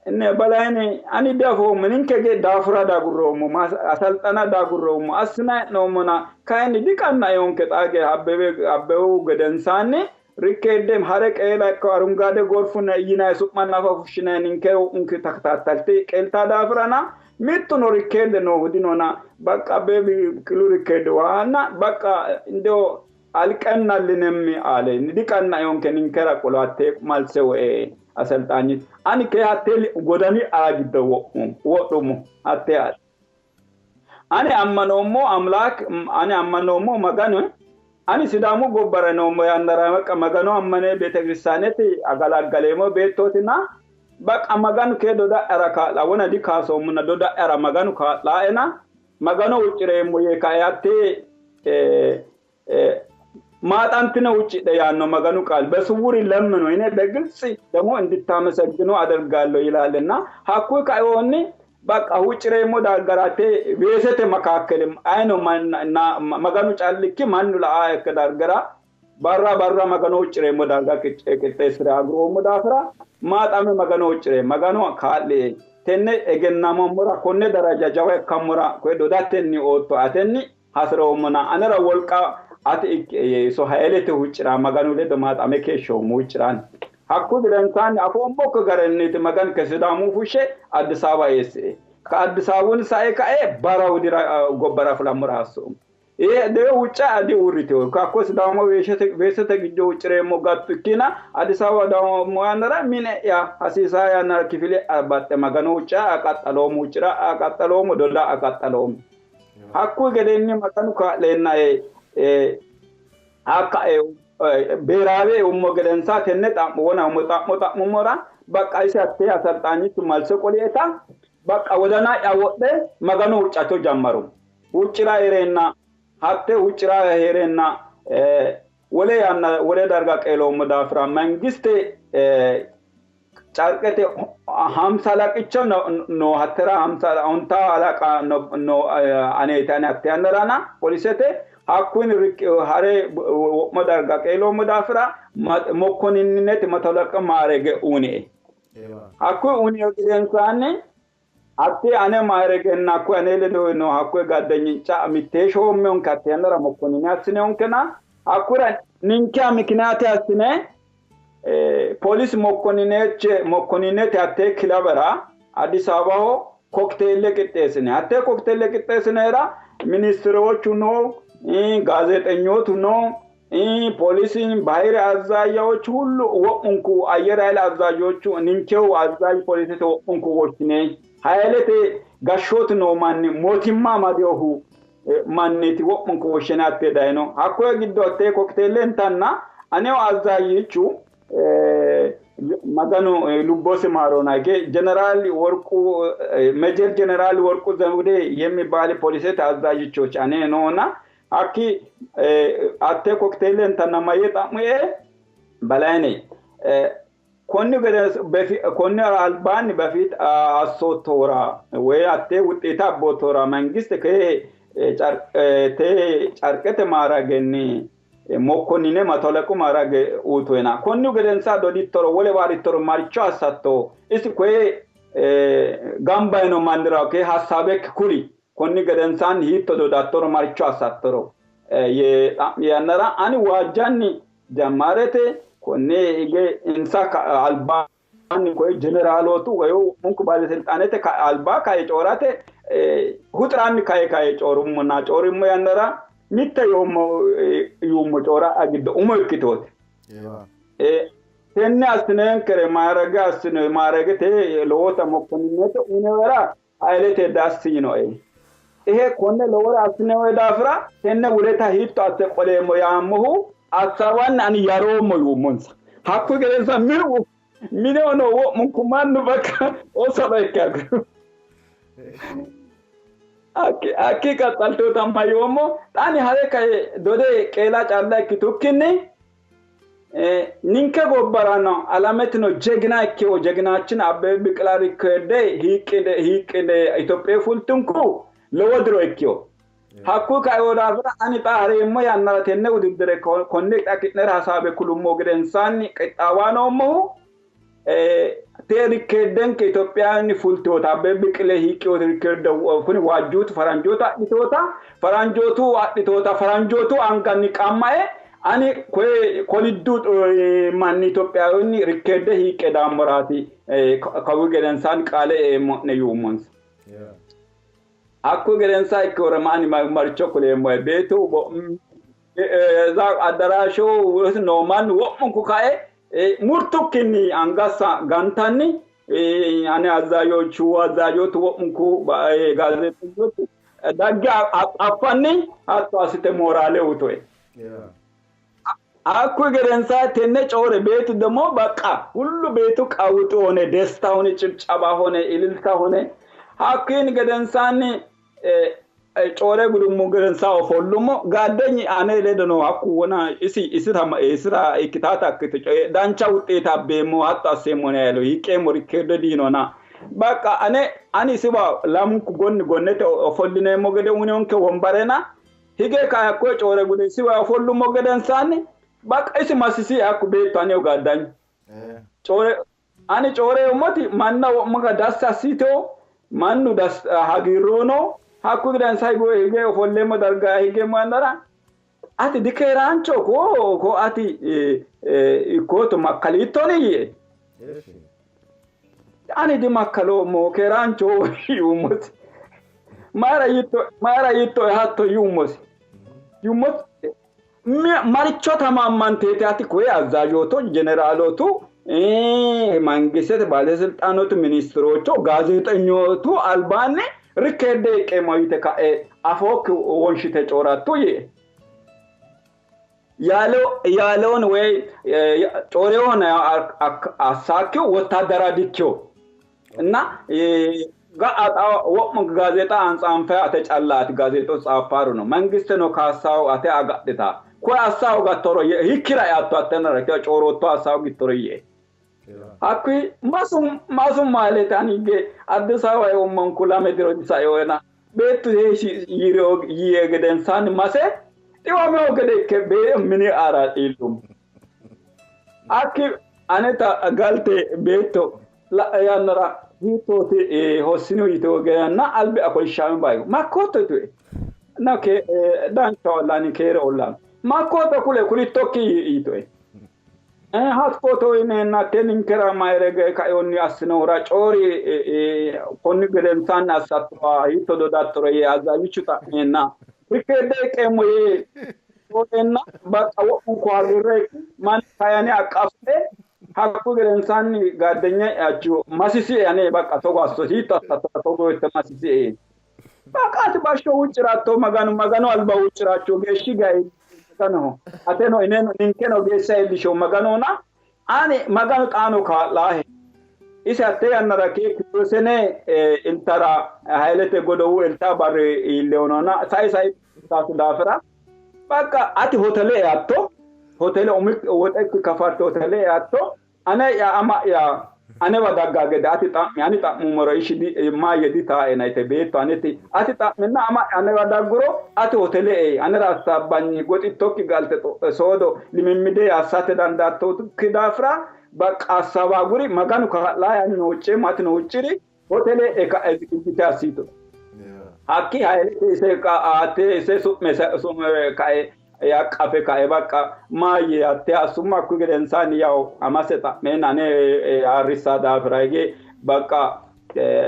Balayne ani diafoommo ninke ge daafura daagurroommo asalxana daagurroommo assina hee'noommona kayinni diqannaeonke xaage Abbebehu gedensaanni rikkeedde hare qeela ikko arungaade gorfunna yinayi su'ma nafa fushshinayi ninke wo'munku takatattalte qeeltaa daafirana mittuno rikkeedde noohu dinona bakka Abbebe Biqilu rikkeedde waanna bakka indewo alqennallinemmi aale diqannaeonke ninkera qolo hattee malse woe aselxaanyi ani kee hattee godani aa giddo wodhummo hattee ani ammanoommo amlaak ani ammanoommo Maganu ani Sidaamu gobbara noommo yannara baqa Magano ammane beetekiristaanete agalaggaleemmo beettootina baqa Maganu kee doda'yara kaa'la wona dikaasoommona doda'yara Maganu kaa'laena Magano huuccireemmo yee kae hattee maaxantine huuccidhe yaanno Maganu ቃል በስውር ለምኑ እኔ በግልጽ ደግሞ እንድታመሰግኑ አደርጋለሁ ይላልና hakkuyi kainohunni በቃ huuccireemmo dargara weesete makaakkel ayino Maganu callikki mannu la'aa dargara barra barra Magano huuccireemmo darga qixxeessire aguroommo daafira maaxame Magano huuccire Magano kaa'lie tenne egennamammora konne daraja jawa ikkammora koye dodatenni ootto atenni hasiroommo anera wolqa ati ikke so hailete huuccira Maganu ledo maaxame keeshshoommo huucciraanni. Hakkuyi gedensaanni afoommokki garinniiti Maganu ke Sidaamu fushshe Addis Ababa eessie. Ka Addis Ababunni sae kae bara widira gobbara fulammora assoommo. Dee huucca diuurritino. Hakko Sidaamu weesete giddo huuccireemmo gattu ikkina Addis Ababa dawoommo yannara mine'ya hasiisaa yannara kifile baxxe Magano huucca qaxxaloommo huuccira qaxxaloommo doda qaxxaloommo. Hakkuyi gedeenni Maganu kaa'leennae hakka beeraawe eummo gedensaa tenne xa'mo wona xa'mo xa'mummora bakka isi hattee asalxaanyichu malse qolieta bakka wodana'ya wodhe Magano huuccatto jammaru. Huuccira heereenna hatte huuccira heereenna wole yanna wole darga qeeloommo daafira mangiste carqete hamsa halaqicho no hattera hamsa ontaa halaqa no aneeti ane hatte yannarana polisete hakkunni hare wo'ma darga qeeloommo daafira mokkoninnete mato halaqa maarege uyinie. Hakkuyi uyinihu gedensaanni hatte ane maaregenna hakkuyi ane ledo no hakkuyi gaddenyinca mittee shoommeonke hatte yannara mokkonine assineonkena hakkuyira ninkeha mikinaate assine polis mokkoninete hattee kilabera Addis Ababaho kokteelle qixxeessine hattee kokteelle qixxeessineera ministiroochu no ጋዜጠኞቱ no ፖሊስ ባህር አዛዦች ሁሉ wo'munku አየር ኃይል አዛዦቹ ninkeው አዛዥ ፖሊስete wo'munku woshshine hailete gashshooti noo manni mootimma amadewohu manniiti wo'munku woshshine hattee dayino. Hakkoye giddo hattee kokteelle intanna anew አዛዥቹ Maganu lubbosi maarona ጀነራል ወርቁ ሜጀር ጀነራል ወርቁ ዘውዴ የሚባል ፖሊስete አዛዥቾች ane noona hakki hatte kokteelle intanna mayyee xa'mue Balayne konni albaanni በፊት assoottora woyi hatte wuxxeeta abboottora mangiste kee carqete maaragenni mokkonine mato halaqu maarage uyituena konni gedensaa dodittoro wolewa harittoro maricho assatto isi koye gamba yiino mannira kee hassabekki kuli konni gedensaanni hiitto dodattoro maricho assattoro yee xa'mi yannara ani waajjanni jammarete konne hige insa albaanni koye jeneraalootu woyi wo'munku balesilxaanete alba kae coorate huxiranni kae kae coorummona coorummo yannara mitte yoommo yuummo coora giddo umo ikkitooti. Tenne assineenkere maarage assine maaragete lowota mokkoninete uyinewera hailete dassi yinoe. Ihe konne lowore assinewe daafira tenne wuleta hiitto asse qoleemmo yaammohu assawanni ani yaroommo yuummonsa. Hakkuyi gedensa minu mineho noo wo'munku mannu bakka osolo ikke aguri. Hakki qaxxaltoota mayyoommo xa ani hare kae dode qeela calla ikkitukkinni ninke gobbarano alameteno jegina ikkewo jeginachin Abbebe Biqila rikkeedde hiiqqine Itophiyu fultunku lowo diro ikkewo. Hakkuyi kaewo daafira ani xa hareemmo yannara tenne wudiddire konne xa ki'nera hasaabe kulummo gedensaanni qixxaawa noommohu Tee rikkeeddenke Itoophiyaanni fultoota Abbebe Biqile hiiqqeyoota rikkeedde kuni waajjuutu faranjoota adhitoota faranjootu adhitoota faranjootu anganni qammae ani koye koliddu manni Itoophiyaanni rikkeedde hiiqqe daammoraati kawi gedensaanni qaale eemmo'ne yuummonsa. Hakku gedensaa ikkewore maani maricho kuleemmohe beetu addaraashu noo manni wo'munku kae murtukkinni angassa gantanni ane azaajochu azaajotu wo'munku gaazeexenyootu dagge affanni hatto assite mooraale utoe. Hakku gedensaa tenne coore beetu ደግሞ በቃ ሁሉ ቤቱ ቀውጥ ሆነ፣ ደስታ ሆነ፣ ጭብጨባ ሆነ፣ እልልታ ሆነ። Hakkiin gedensaanni coore gudummo gedensaa ofollummo gaaddenyi ane ledo no hakku wona isi isira isira ikkitaata akkite coye dancha wuxeeta abbeemmo hatto asseemmo ne yaalo hiiqqeemmo rikkeeddo diinona bakka ane ani isiwa lamunku gonni gonnete ofollineemmo gede unionke wombarena hige kae hakkoye coore gude isiwa ofollummo gedensaanni bakka isi masisi hakku beetto aneyo gaaddanyi coore ani cooreemmoti manna wo'maka dassi assitewo mannu hagiirruno hakku gedensa hige ofolleemmo darga higeemmo yannara ati dikeeraancho ko ko ati ikkooto makkaliittoni yie ani dimakkaloommo keeraancho yuummosi mayra yittoe hatto yuummosi yuummosi maricho tamammanteeti ati koye azaajooto jeneraalootu መንግስት ባለስልጣኖቱ፣ ሚኒስትሮቹ፣ ጋዜጠኞቱ albaanni rikkeedde hiqqeemmo yite ka'e afookki wonshite coorattu yee ያለውን ወይ ጮሬውን አሳኪው ወታደራ ዲኪው እና wo'mu ጋዜጣ አንጻንፈ ate callaati gaazeexo tsaaffaaru no mangiste no kaassawo ate agadhita koye assawo gattoro hikkira eatto attenara coorotto assawo gittoro yee hakkuyi masu maalete ani hige Addis Ababa eummonku lame diro saeona beettu heeshshi yie gedensaanni mase xiwamewo gede ikke mini aara iillummo. Hakki aneta galte beetto la'e yannara hiittooti hossinihu yitewo gedenna albi akolishshaame bayigo makkootto yitue na dancha ollaani keere ollaani makkootto kule kulittokki yitue. Hakkoto yineenna te ninkera mayre kaeonni assinohura coori konni gedensaanni assattoha hiitto dodattoro yee azaajichu xa'meenna rikkeedde hiqqeemmo yee cooreenna bakka wo'munku hagiirre manni kayani aqqafe hakku gedensaanni gaaddenye achiyo masisie ane bakka togo asso hiitto assattora togo yitte masisie bakka ati bashsho huucciratto maganu maganu alba huucciracho geeshshi gayi maganoho ateno ineno ninkeno geeshsha iillisho maganona ani maganu xaano kaa'laahe ise hatte yannara kiirosene iltara Hailete godowu ilta barri iillewonona sai sai taatu daafira bakka ati hotele eatto hotele umi woxekki kafarte hotele eatto ane ya ama'ya anewa dagga gede ati xa'mi ani xa'mummoro ishi maayye ditaaena yite beetto aneti ati xa'minna ama'ya anewa dagguro ati hotele ei anera assaabbanni goxittokki galte soodo limimmide assate dandaattokki daafira bakka assaaba aguri maganu kaa'laahe anino huucceemmo atino huucciri hotele e ka'e zigijjite assito. Hakki Hailete ise hatte ise su'me su'me kae yaqqafe kae bakka maayye hatte assummo hakkuyi gedensaanni yawo amase xa'meenna ane haarrissa daafira hige bakka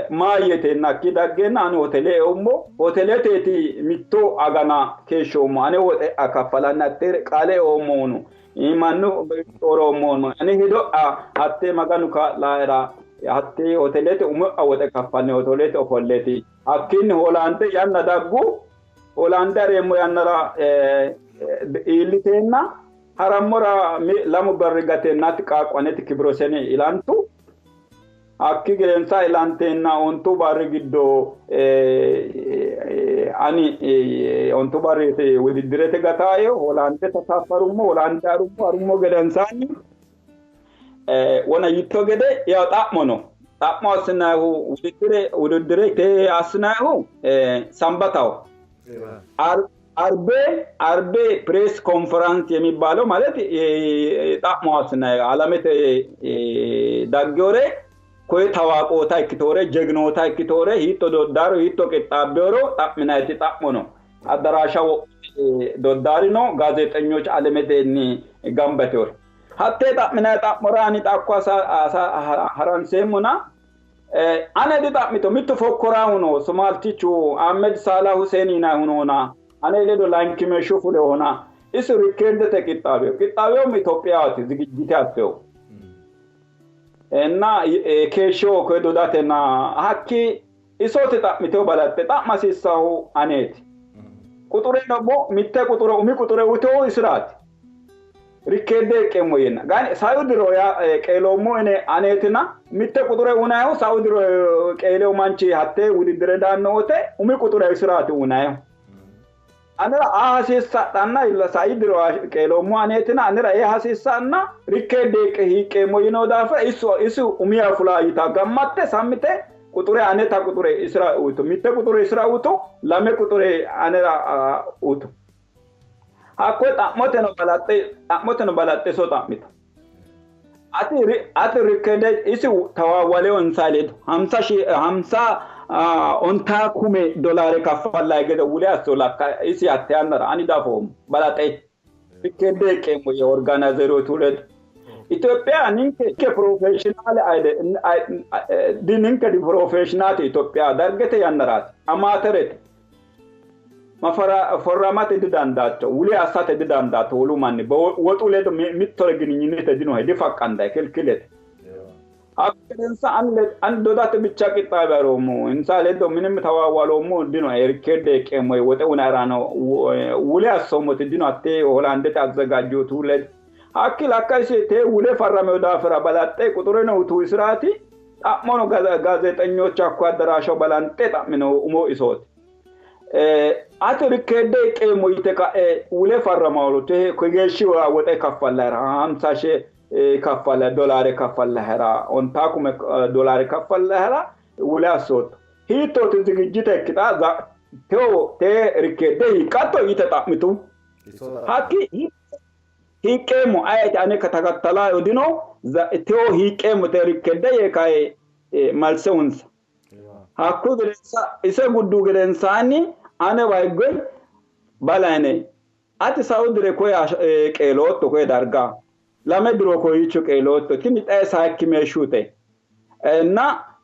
maayyeteenna hakki daggeenna ani hotele eummo hoteleteeti mitto agana keeshshoommo ane woxe kaffalanni hatte qaale eoommohuno mannu coroommohuno ane hedo'ya hatte maganu kaa'laera hatte hotelete umo'ya woxe kaffalni hotelete ofolleeti hakkiinni Hoolaande yanna daggu Hoolaande hareemmo yannara iilliteenna harammora lamu barri gateennaati qaaqqu aneti kibiroseni ilantu hakki gedensa ilanteenna ontu barri giddo ani ontu barri wudiddirete gataaye Hoolaande tasaffarummo Hoolaande harummo harummo gedensaanni wona yitto gede yaw xa'mo no xa'mo assinaayihu wudiddire wudiddire te assinaayihu sambataho. አርቤ ፕሬስ ኮንፈረንስ የሚባለው ማለት xa'mo assinay alamete daggewore koye tawaaqoota ikkitore jegnoota ikkitore hiitto doddaro hiitto qixxaabbeworo xa'minayti xa'mo no. Addaraasha doddaari no ጋዜጠኞች alemetenni gamba yitewore. Hattee xa'minayi xa'mora ani xakko haranseemmona ane dixa'mito mittu fokkoraahu no Somaaltichu Ahmed Salah Hussein yinayihu noona ane ledo layinkimeeshshu fulehona isu rikkeendete qixxaaweyo qixxaaweyom Itophiyaati zigijjite asseyo እና keeshshiwo koye dodatenna hakki isooti xa'mitewo balaxxe xa'ma hasiissahu aneeti. Quxure ደግሞ mitte quxure umi quxure uyitewo isiraati. Rikkeedde hiqqeemmo yeenna gani saiu diro qeeloommo ine aneetina mitte quxure unayihu saiu diro qeelewo manchi hattee wudiddire daanno wote umi quxure isiraati unayihu. Anera aa hasiissadhanna sai diro qeeloommo aneetina anera ee hasiissanna rikkeedde hiiqqeemmo yino daafira isu umiya fula yita gammatte sammite quxure aneta quxure isira uyitu mitte quxure isira uyitu lame quxure anera uyitu. Hakkoye xa'moteno balaxxe iso xa'mitu. Ati rikkeedde isi tawaawalewo insa ledo hamsa ontaa kume dolaare kaffallayi gede wule asso lakka isi hatte yannara ani dafoommo balaxe rikkeedde hiqqeemmo yee organayzerootu ledo. Itophiya ninke professionaale ninke di professionaate Itophiya dargete yannaraati amaaterete forramate didandaatto wule assate didandaatto wolu manni woxu ledo mittore gininyinete dinohe difaqqandayi kilkilete. Hakko ani dodate ብቻ qixxaawe haroommo insa ledo minim tawaawaloommo dinoe rikkeedde hiqqeemmo yee woxe unayirano wule assoommoti dino hattee Hoolaandete azzagaajjootu ledo. Hakki lakka isi tee wule farramewo daafira balaxxe quxureno uyitu isiraati xa'mono ጋዜጠኞች hakko addaraashaho balanxe xa'mino umo isooti. Ati rikkeedde hiqqeemmo yite ka'e wule farramawolo kegeeshshi woxe kaffallahera hamsa shee kaffalla dolaare kaffallahera ontaa kume dolaare kaffallahera wule assootto. Hiittooti zigijjite ikkita tewo tee rikkeedde hiiqqatto yite xa'mitu. Hakki hiiqqeemmo ayeeti ane takattalayo dino tewo hiiqqeemmo tee rikkeedde yee kae malse unsa. Hakku gedensa ise guddu gedensaanni anewa higge balayine ati sau dire koye qeelootto koye darga lame diro koyicho qeelootto tini xaye sayikki meeshshute እና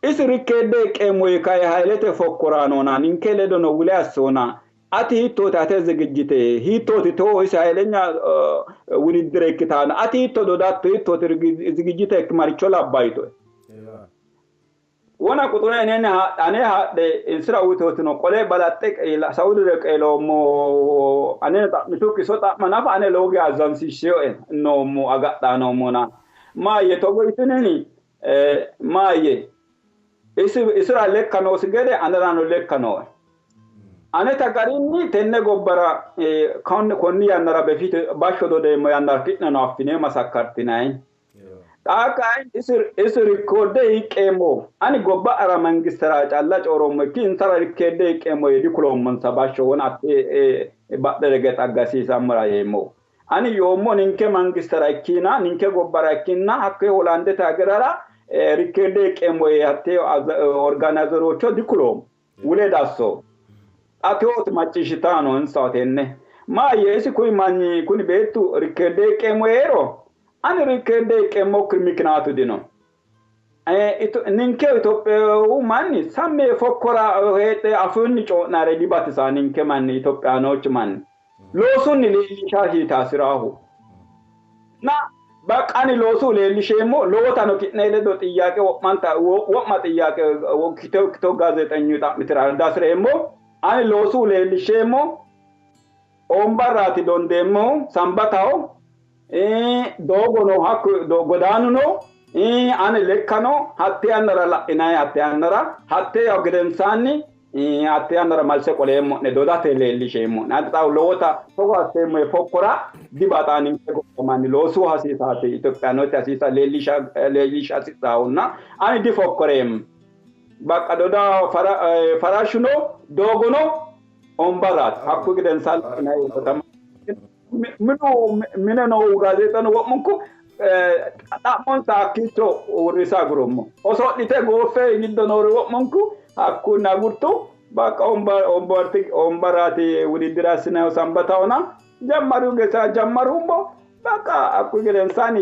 isi rikkeedde hiqqeemmo yee kae Hailete fokkoraanona ninke ledono wule assona ati hiittooti ate zigijjite hiittooti tewo isi hailenya wudiddire ikkitaano ati hiitto dodatto hiittooti zigijjite maricho labbayitoe. Wona quxure ane haadhe insira uyitootino qole balaxxe sau dire qeeloommo ane xa'mitukki iso xa'ma nafa ane lowo geya azzansiishsheyoe noommo agadhaa noommona maayye togo yitineni maayye isira lekka noosi gede anerano lekka nooe. Aneta garinni tenne gobbara konni yannara befite bashsho dodeemmo yannara ki'neno affine masakkartinayi. Xa kayinni isi rikkoodde hiqqeemmo ani gobba'ara mangistera calla cooroommo ikki insara rikkeedde hiqqeemmo yee dikuloommonsa bashsho wona atte badhere ge xaggasiisammora yeemmo. Ani yoommo ninke mangistera ikkina ninke gobbara ikkinna hakkoye Hoolaandete hagerara rikkeedde hiqqeemmo yee hatte organayzerocho dikuloommo wule dasso. Xa tewooti macciishshitaano insa tenne. Maayye isi kuni manni kuni beettu rikkeedde hiqqeemmo yeero ani rikkeedde hiqqeemmokki mikinaatu dino. Ninke Itophiyu manni samme fokkora heedhe afuunni co'nare dibatisa ninke manni Itophiyaanoochi manni. Loosunni leellisha hasiisaahu. Na በቃ ani loosu leellisheemmo lowotano ki'ne ledo xiyyaaqe wo'manta wo'ma xiyyaaqe kito kito gaazeexenyu xa'mitira dasireemmo ani loosu leellisheemmo ombarraati dondeemmohu sambataho doogono hakku godaanuno ane lekkano hatte yannara la'inayi hatte yannara hatte gedensaanni hatte yannara malse qoleemmo'ne dodate leellisheemmo'ne ani xa lowota togo asseemmo yee fokkora dibaxaa ninke gobba manni loosu hasiisaati Itophiyanooti hasiisa leellisha hasiisaahunna ani difokkoreemmo. Bakka doda farashuno doogono Ombaraati hakku gedensaanni minu mine noohu gaazeexano wo'munku xa'monsa hakkiicho uurrisa agurummo. Oso'lite gooffe giddo noori wo'munku hakkunni agurtu. Bakka ombaraati wudiddira assinannihu sambatahona jammaru gesa jammarummo. Bakka hakkuyi gedensaanni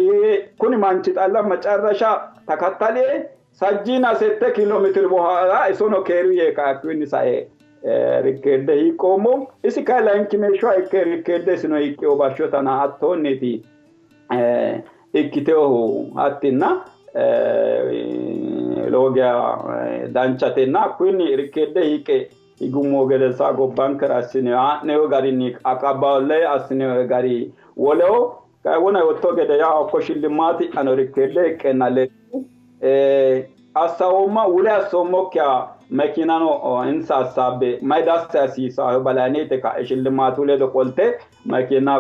kuni manchi xalla macarrasha takattalie sajjiina sette kiiloomeetiri bohaara isono keeru yee kae hakkuyiinni sae rikkeedde hiiqqoommo. Isi kayi layinkimeeshshoha ikke rikkeedde isino hiiqqeyo bashshotana hattoonniiti ikkiteyohu hattinna lowo geya danchatenna hakkuyiinni rikkeedde hiiqqe higummo gedensaa gobbankera assine haa'neyo garinni aqaballe assineyo gari woleho kayi wona yootto gede yaa hakko shillimaati ano rikkeedde hiqqeenna leellu assawoomma wule assoommokkiha makiinano insa assaabbe mayi dassi hasiisaho balayneete ka'e shillimaatu ledo qolte makiina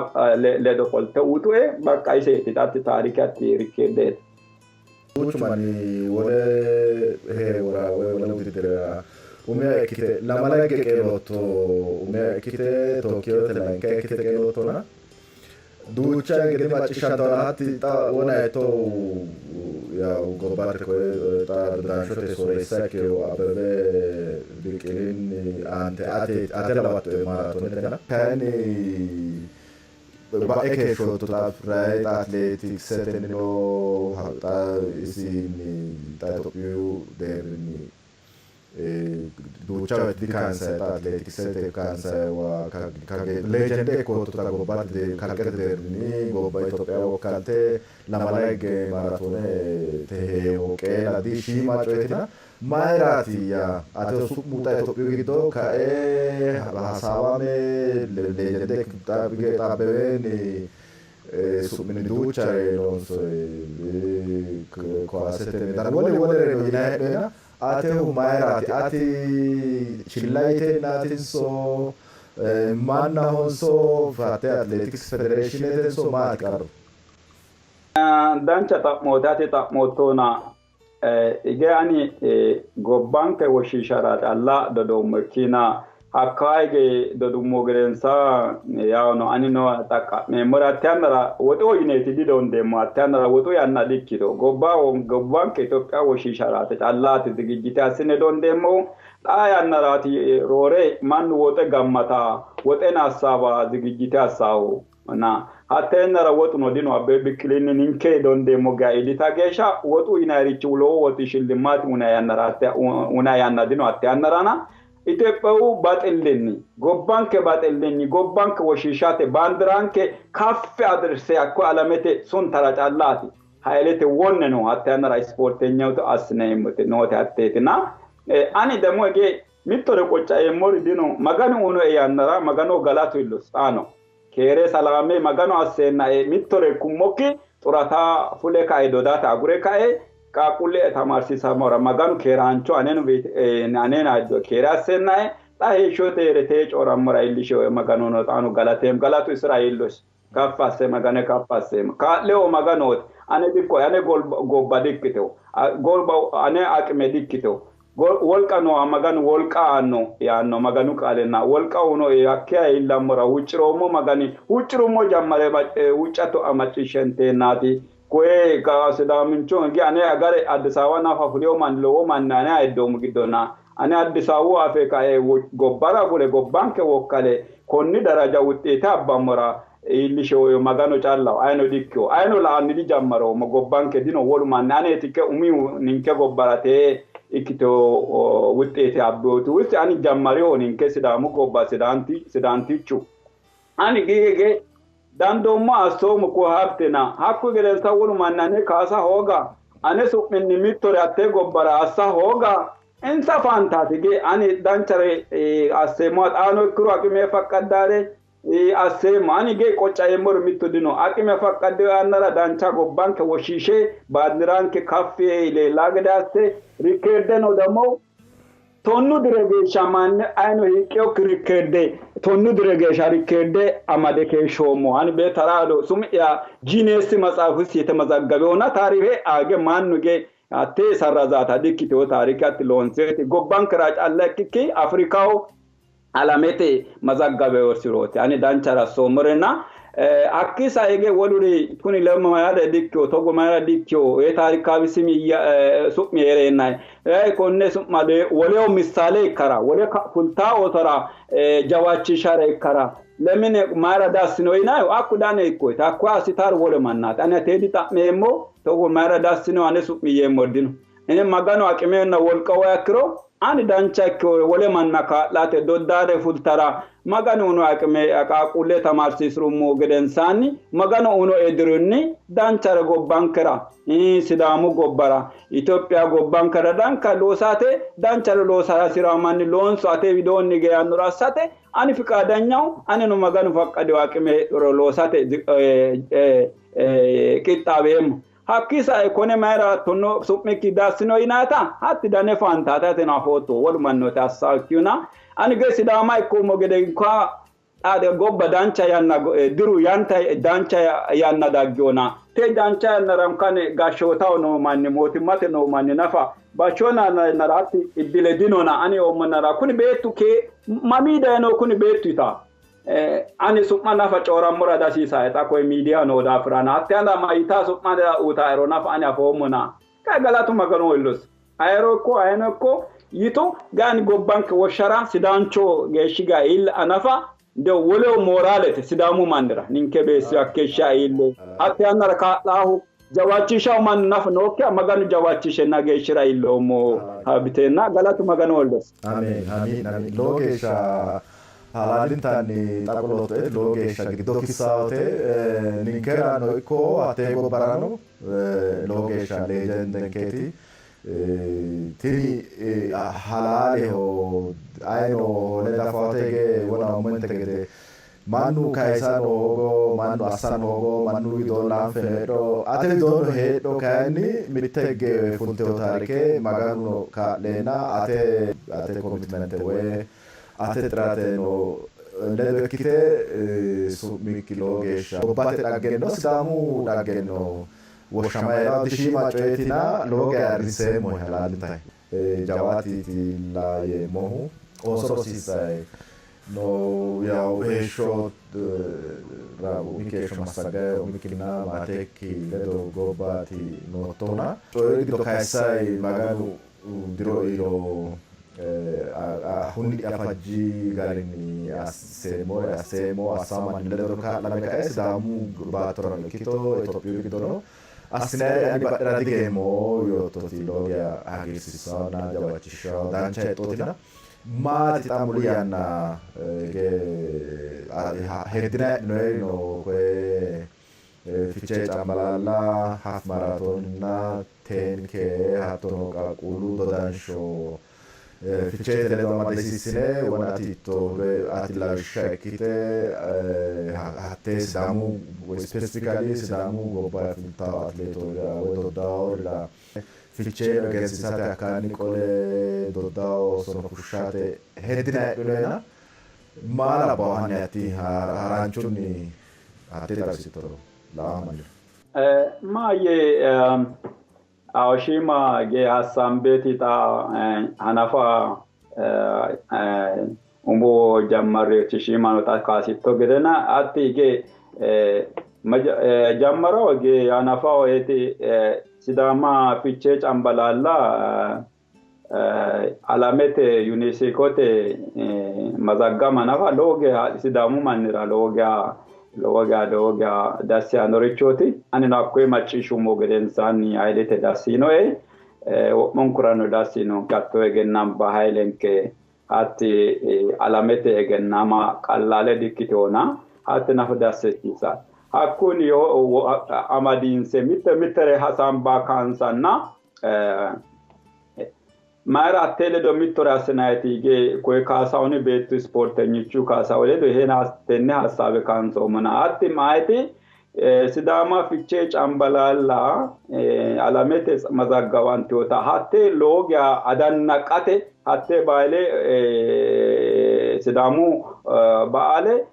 ledo qolte uyitue bakka iseeti xatti taarike hatti rikkeeddeeti. Duuchu manni wole heewora woy wole wudiddira umiha ikkite lamala higge qeelootto, umiha ikkite Tookiyote layinkiha ikkite qeeloottona duucha higge dimacciishshantora hatti xa wona heettohu yawu gobbate koye xa dodanshote sooreessa ikkehu Abbebe Biqilinni aante ate lawattoe maaraatonetena kayinni ba'e keeshshootto xa rayi xa atleetikisetennino xa isinni xa Itophiyu deerrinni duucha woyte dikayinsanni xa atleetiksete kayinsanniwa leejende ikkoottota gobbate kalqete deerrinni gobba Itophiya wokkalte lamala higge maaraatoonete heewo qeela di shiima coyeetina mayiraatiyya ateho su'mu xa Itophiyu giddo kae hasaawame leejende xa Abbebenni su'minni duuchare loonsoyi kowaasete meedano wole wolereno yinanni hee'noyina atehu mayiraati? Ati chilla yiteennaatinso mannahonso hatte atileetiks federeeshinetenso maati qarru? Dancha xa'mooti ati xa'moottona. Hige ani gobbanke woshshiishara calla dodoommo ikkiina hakka hige dodummo gedensaa yaawno anino xaqqa'meemmore hatte yannara woxeho yineeti didondeemmo hatte yannara woxu yanna dikkito gobba gobbanke Itophiya woshshiisharaati callaati zigijjite assine dondeemmohu xaa yannaraati roore mannu woxe gammata woxena assaawa zigijjite assaahu na hatte yannara woxuno dino Abbebe Biqilinni ninke dondeemmo geya iillita geeshsha woxu yinayirichi lowo woxi shillimmaati unay yanna dino hatte yannarana Itophiyu baxillinni gobbanke baxillinni gobbanke woshshiishate baandiranke kaffi adirse hakko alamete suntara callaati hailete wonne no hatte yannara ispoortenyootu assineemmote noote hatteetina ani demo hige mittore qoccaeemmori dino Maganu unoe yannara Magano galatu illosi xaano keere salaame Maganu asseennae mittore ikkummokki xurata fule kae dodate agure kae qaaqquulle tamaarsiisammora Maganu keeraancho aneno anena keere asseennae xa heeshshote hee're tee coorammora iillishewe Maganono xaano galateemmo galatu isira iillosi kaffi asse Magane kaffi asseemmo kaa'leho Maganooti ane dikko ane gobba dikkiteho gobba ane aqime dikkiteho wolqa nooha Maganu wolqa aanno yaanno Maganu qaalenna wolqa unoe hakkiya iillammora huucciroommo Magani huuccirummo jammare huuccatto macciishshenteennaati koye ka Sidaamincho hige ane agare Addis Ababa nafa fuleyo manni lowo manni ane ayiddoomu giddona ane Addis Ababu afe kae gobbara fule gobbanke wokkale konni daraja wuxxiite abbammora iillishewoyo Magano callaho ayino dikkiho ayino la'anni dijammaroommo gobbanke dino wolu manni aneetike umihu ninke gobbara tee ikkito wuxxiite abbeoti wusti ani jammariho ninke Sidaamu gobba Sidaantichu ani gige dandoommo assoommo ko habtena hakku gedensa wolu manni ane kaasa hooga ane su'minni mittore hatte gobbara assa hooga insa faantaati ge ani danchare asseemmo xaano ikkiro aqime faqqaddaare asseemmo ani ge qoccaeemmori mittu dino aqime faqqadde yannara dancha gobbanke woshshiishe baandiranke kaffi leellaa gede asse rikkeeddeno ደግሞ tonnu dire geeshsha manni ayino hiiqqeyokki rikkeedde tonnu dire geeshsha rikkeedde amade keeshshoommo ani beetaraado sumi'ya Giineesi matsaafusi የተመዘገበውና ታሪፌ አገ ማኑ ጌ hatte sarrazaata dikkitewo taarike hatti loonseeti gobbankera calla ikkikki Afrikaho Alamete mazaggabeworsirooti ani danchare assoommorenna hakki saige woluri kuni lemma mayra dikkiyo togo mayra dikkiyo ee taarikaawi simi su'mi heereenna konne su'ma woleho missaale ikkara wole fultaa oosora jawaachishara ikkara lemine mayra dassino yinayo hakku dane ikkoyte hakku assitaari wole mannaati ani ateedi xa'meemmo togo mayra dassino ane su'mi yeemmo dino ine Maganu aqimeenna wolqa woy akkiro ani dancha ikke wole manna kaa'late doddaare fultara Maganu uno aqime qaaqquulle tamaarsiisirummo gedensaanni Maganu uno edirunni danchare gobbankera Sidaamu gobbara Itophiya gobbankera danka loosate danchare loosara hasiraa manni loonso ate widoonni geeyannoro assate ani fiqaadanyaho anino Maganu faqqadewo aqime heedhuro loosate qixxaaweemmo. Hakki sae kone mayra tonno su'mikki dassino yinaata hatti dane faantatateno afootto wolu mannooti assakkiyuna ani ge Sidaama ikkoommo gede ka gobba dancha yanna diru yanta dancha yanna daggiyona te dancha yannara kane gashshootaho noo manni mootimmate noo manni nafa bashshona yannara hatti iddile dinona ani yoommonnara kuni beettu ke mamii dayino kuni beettu yita ani su'ma nafa coorammora dasiisae xa koye miidiya noo daafirana hatte anda mayita su'ma uutaero nafa ani afoommona kay galatu Maganu illosi ayero ikko ayeno ikko yito gaani gobbanke woshshara sidaancho geeshshi ga iilla nafa de woleho mooraalete Sidaamu mannira ninke beessi hakkeeshsha iille hatte yannara kaa'laahu jawaachishahu manni nafa nookkiha Maganu jawaachishenna geeshshira iilloommo habiteenna galatu Maganu illosi. Amiin amiin amiin. Lowo geeshsha halaalintanni xaqulootoe lowo geeshsha giddo kissawote ninkerano ikko hattee gobbarano lowo geeshsha leejendenkeeti tini halaaleho ayino ledafote hige wona umente gede mannu kayisano hoogo mannu assano hoogo mannu widoon laanfeno heedho ate widoonno heedho kayinni mitte higge fulteyo taarike Maganuno kaa'leena ate ate commitmente woy ate xirateno ledo ikkite su'mikki lowo geeshsha gobbate dhaggenno Sidaamu dhaggenno woshshama dishiima coyeetina lowo geya ayirriseemmohe halaalintayi jawaatiitilla yeemmohu ooso rosiissayi no yaw heeshsho umikki heeshsho massaggayi umikkinna maatekki ledo gobbaati noottohuna coyi giddo kayissayi Maganu diro iilo hunni'ya fajji garinni asseemmore asseemmo assaa manni ledo kaa'lame kae Sidaamu baattorano ikkito Itophiyu giddono assinayire ani badhera digeemmo yoottoti lowo geya hagiirsiissanna jawaachishshawo dancha hexxootina maati xa muli yanna heddinayi heedhinoyiri no koye Fichee Cambalaalla half marathon 10K hattono qaaqquullu dodansho Ficheete ledo amadisiissine wona ati ati lawishsha ikkite hattee Sidaamu specifically Sidaamu gobba fultawo atleetoorira woy doddaworira Ficheeno egensiisate hakkaanni qole doddawo sono fushshate heddinayi heedhinoyina maa labbawo hanni ati haranchunni hattee xawisittoro la'aa mannira. Maayye shiima ge hassaambeeti xa hanafa umo jammarreeti shiimano xa kaasitto gedena hatti ge jammaro ge hanafaho eti Sidaama Fichee Cambalaalla alamete UNESCO-te mazaggama nafa lowo geya Sidaamu mannira lowo geya lowo geya lowo geya dassi yaannorichooti. Anino hakkoye macciishshummo gedensaanni Hayilete dassi yiinoe. Wo'munkurano dassi yiinonke hatto egennamba Hayilenke hatti alamete egennama qallaale dikkitewona hatti nafa dassi hasiisanno. Hakkunni amadiinse mitte mittere hasaamba kaansanna mayra hattee ledo mittore assinayiti hige koye Kaasahuni beettu ispoortenyichu Kaasahu ledo tenne hassaabe kaansoommona hatti maayiti Sidaama Fichee Cambalaalla alamete mazaggawantewota hatte lowo geya adannaqate hatte bayle Sidaamu ba'aale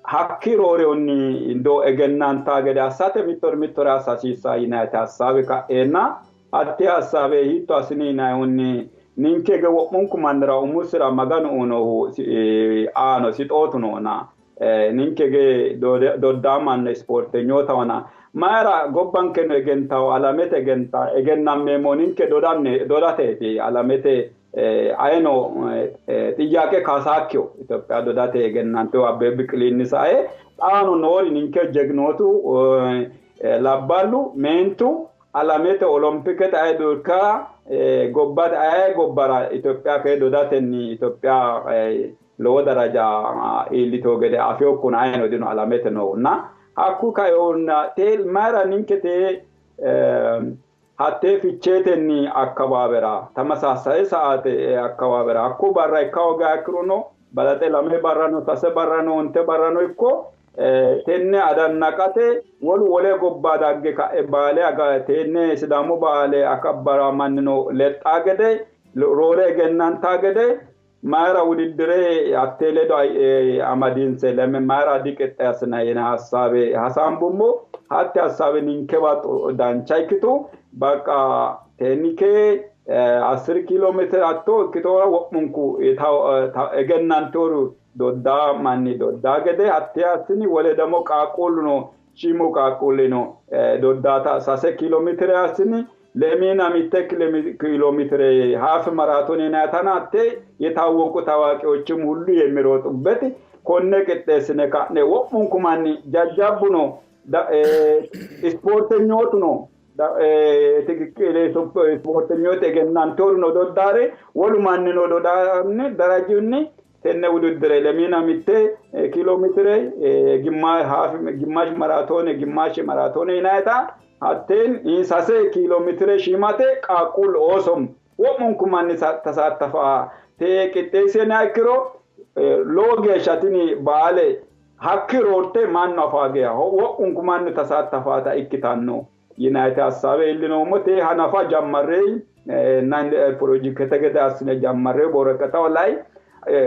hakki roorehunni do egennanta gede assate mittore mittore assa hasiissa yinayiti hassaabe ka'eenna hatte hassaabe hiitto assini yinayihunni Ninke ge wo'munku mannira umusira Maganu uyinohu aano sixootu noona. Ninke ge doddaamanno ispoortenyootahona. Mayira gobbankeno egentawo alamete egenta egennammeemmo ninke dodateeti alamete ayino xiyyaaqe kaasaakkiyo Itophiya dodate egennantewo Abbebe Biqilinni sae xaano noori ninke jegnootu labballu meentu alamete olompikete aye durka gobbate aye gobbara Itophiya kee dodatenni Itophiya lowo daraja iillitoo gede afeokkuna ayino dino alamete noonna hakku kayonna te mayira ninke te hattee ficheetenni akkawaawera tamasaassaye sa'aate akkawaawera hakku barra ikka hoogiha ikkirono balaxe 2 barrano 3 barrano 9 barrano ikko tenne adannaqate wolu wole gobba dagge ka'e baale aga tenne Sidaamu baale akabbara mannino lexxaa gede roore egennantaa gede mayira wudiddire hattee ledo amadiinse leme mayira diqixxeessina yine hassaabe hasaambummo hatti hassaabe ninkewa dancha ikkitu baqa teenike 10 kiiloomeetire hatto ikkitoora wo'munku egennanteoru doddaa manni doddaa gede hattee assini wole damo qaaqquulluno shiimu qaaqquullino doddaata 3 kiiloomeetire assini lemina mitte kiiloomeetire haaf maraatoon yinaytana hatte የታወቁ ታዋቂዎችም ሁሉ የሚሮጡበት ኮነ qixxeessine ka'ne wo'munku manni jajjabbu no ispoortenyootu no ispoortenyootu egennanteoru no doddaare wolu manni no dodaanni darajunni tenne wudiddire lemina mitte kiiloomeetire gimaash maraatoone gimaash maraatoone yinayta hatteen 3 kiiloomeetire shiimate qaaqquullu oosom wo'munku manni tasaattafa te qixxeessine ikkiro lowo geeshsha tini baale hakki roorte mannu afaa geya wo'munku manni tasaattafaata ikkitanno yinayte hassaabe iillinoommo te hanafa jammarree pirojekite gede assine jammarree woraqataho lay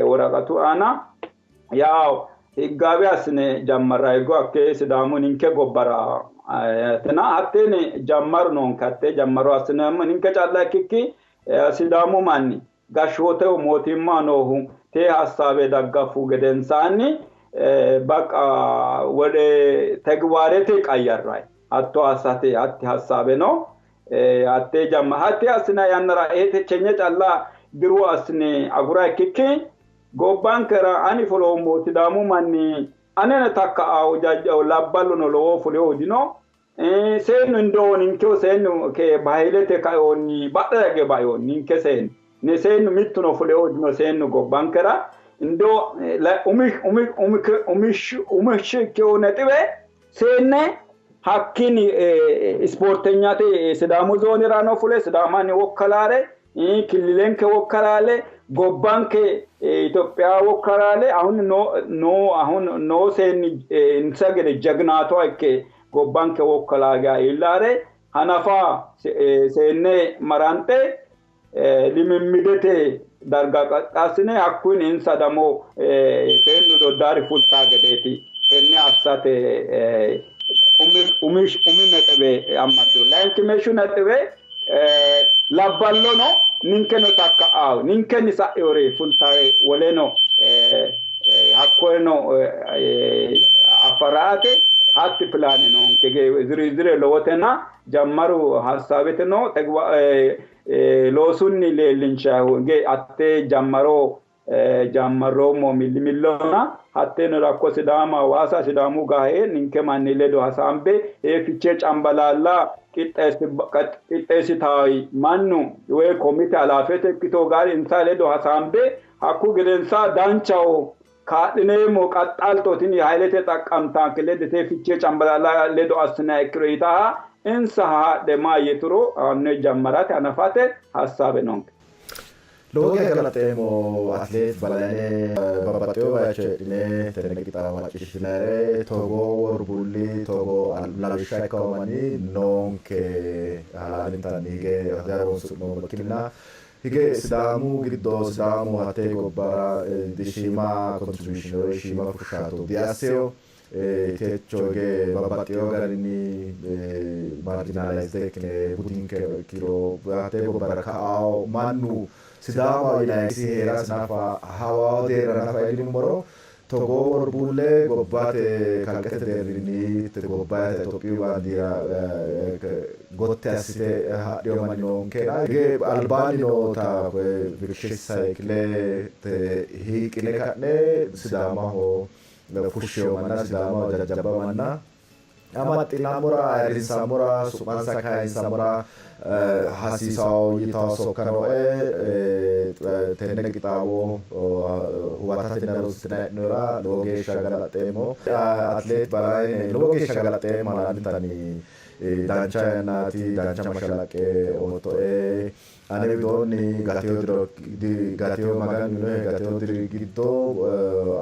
woraqatu aana yaw higgaawe assine jammarra higgo hakke Sidaamu ninke gobbara tina hatteeni jammaru noonke hattee jammaro assineemmo ninke calla ikkikki Sidaamu manni gashshooteho mootimma noohu te hassaabe daggafu gedensaanni baqa wode tegiwaarete qayyarray hatto assate hatti hassaabe no hattee jamma hattee assina yannara eete chenye calla diru assine agura ikkikki gobbankera ani fuloommo Sidaamu manni anene takka labballuno lowo fulewo dino seennu indoo ninkeho seennu ke bahilete kayoonni badhera bayoonni ninke seennu ne seennu mittuno fulewo dino seennu gobbankera indoo umishkewo nexiwe seenne hakkiini ispoortenyate Sidaamu zoonira no fule Sidaamani wokkalaare killilenke wokkalaale gobbanke Itophiya wokkalaale ahun no ahun no seenni insa gede jagnaato ikke gobbanke wokkalaaga illaare hanafa seenne marante limimmidete darga qaxxaasine hakkuyin insa damo seennu doddaari fultaa gedeeti tenne assate umi nexiwe ammaddu layinki meeshu nexiwe labballono ninkeno takka'aawu ninkenni sa'eore fultare woleno hakkoyeno afaraate hatti pilaane noonke zirizire lowotena jammaru hassaabete no loosunni leellinshahu ge atte jammaro jammarroommo millimillona hatteeno rakko Sidaama Hawaasa Sidaamu gahe ninke manni ledo hasaambe fichee cambalaalla qixxeessitayi mannu woy komite alaafete ikkitoo gaari insa ledo hasaambe hakku gedensa danchaho kaa'lineemmo qaxxalto tini haylete xaqqamtaanke ledete fichee cambalaalla ledo assina ikkiro yitaha insa haadhe maayyituro anne jammarate hanafate hassaabe noonke. Lowo geeshsha galaxeemmo atleet Balayne babbaxxewo bayicho heedhine tenne qixxaawo macciishshitinayre togoo worbulli togoo lawishsha ikkawo manni noonke halaalintanni hige diharoonsi'noommo ikkinnina hige Sidaamu giddo Sidaamu hattee gobbara shiima contribution woy shiima fushshaato diasseyo techo hige babbaxxewo garinni marginalized ikkine budinkeno ikkiro hattee gobbara ka'ao mannu Sidaamaho yinanni isi hee'rasi nafa hawawo deerra nafa iillinummoro togoo worbuulle gobbate kalqete deerrinni gobbayita Itophiyu baandiira gotti assite hadhino manni noonkena hige albaanni noota Vikishesi saykilete hiiqqine ka'ne Sidaamaho fushshino manna Sidaamaho jajjabba manna amaxxinammora ayirrinsammora su'mansa kayinsammora hasiisawo yitawo sokka nooe. Tenne qixxaawo huwatatenna harunsitinanni'nera lowo geeshsha galaxxeemmo. Atleet Balaayine lowo geeshsha galaxxeemmo halaalintanni dancha yannaati, dancha mashalaqqe oottoe. Ane widoonni gatino diro gatino Maganu uyinohe gatino diri giddo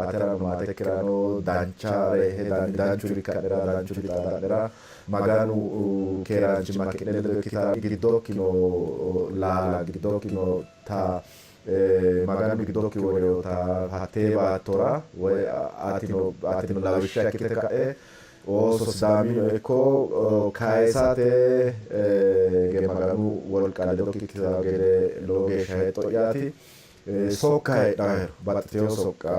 aterano maatekkirano danchare hedanni danchuri ikka'nera danchuri xaada'nera Maganu keeraanchimma ki'ne ledo ikkitara giddokki noo laala giddokki noota Maganu giddokki worinota hattee baattora woy atino atino lawishsha ikkite ka'e ooso Sidaamino ikko kayisate ge Maganu wolqa ledokki ikkitino gede lowo geeshsha hexxo'yaati. Sokka heedhahero baxxiteyo sokka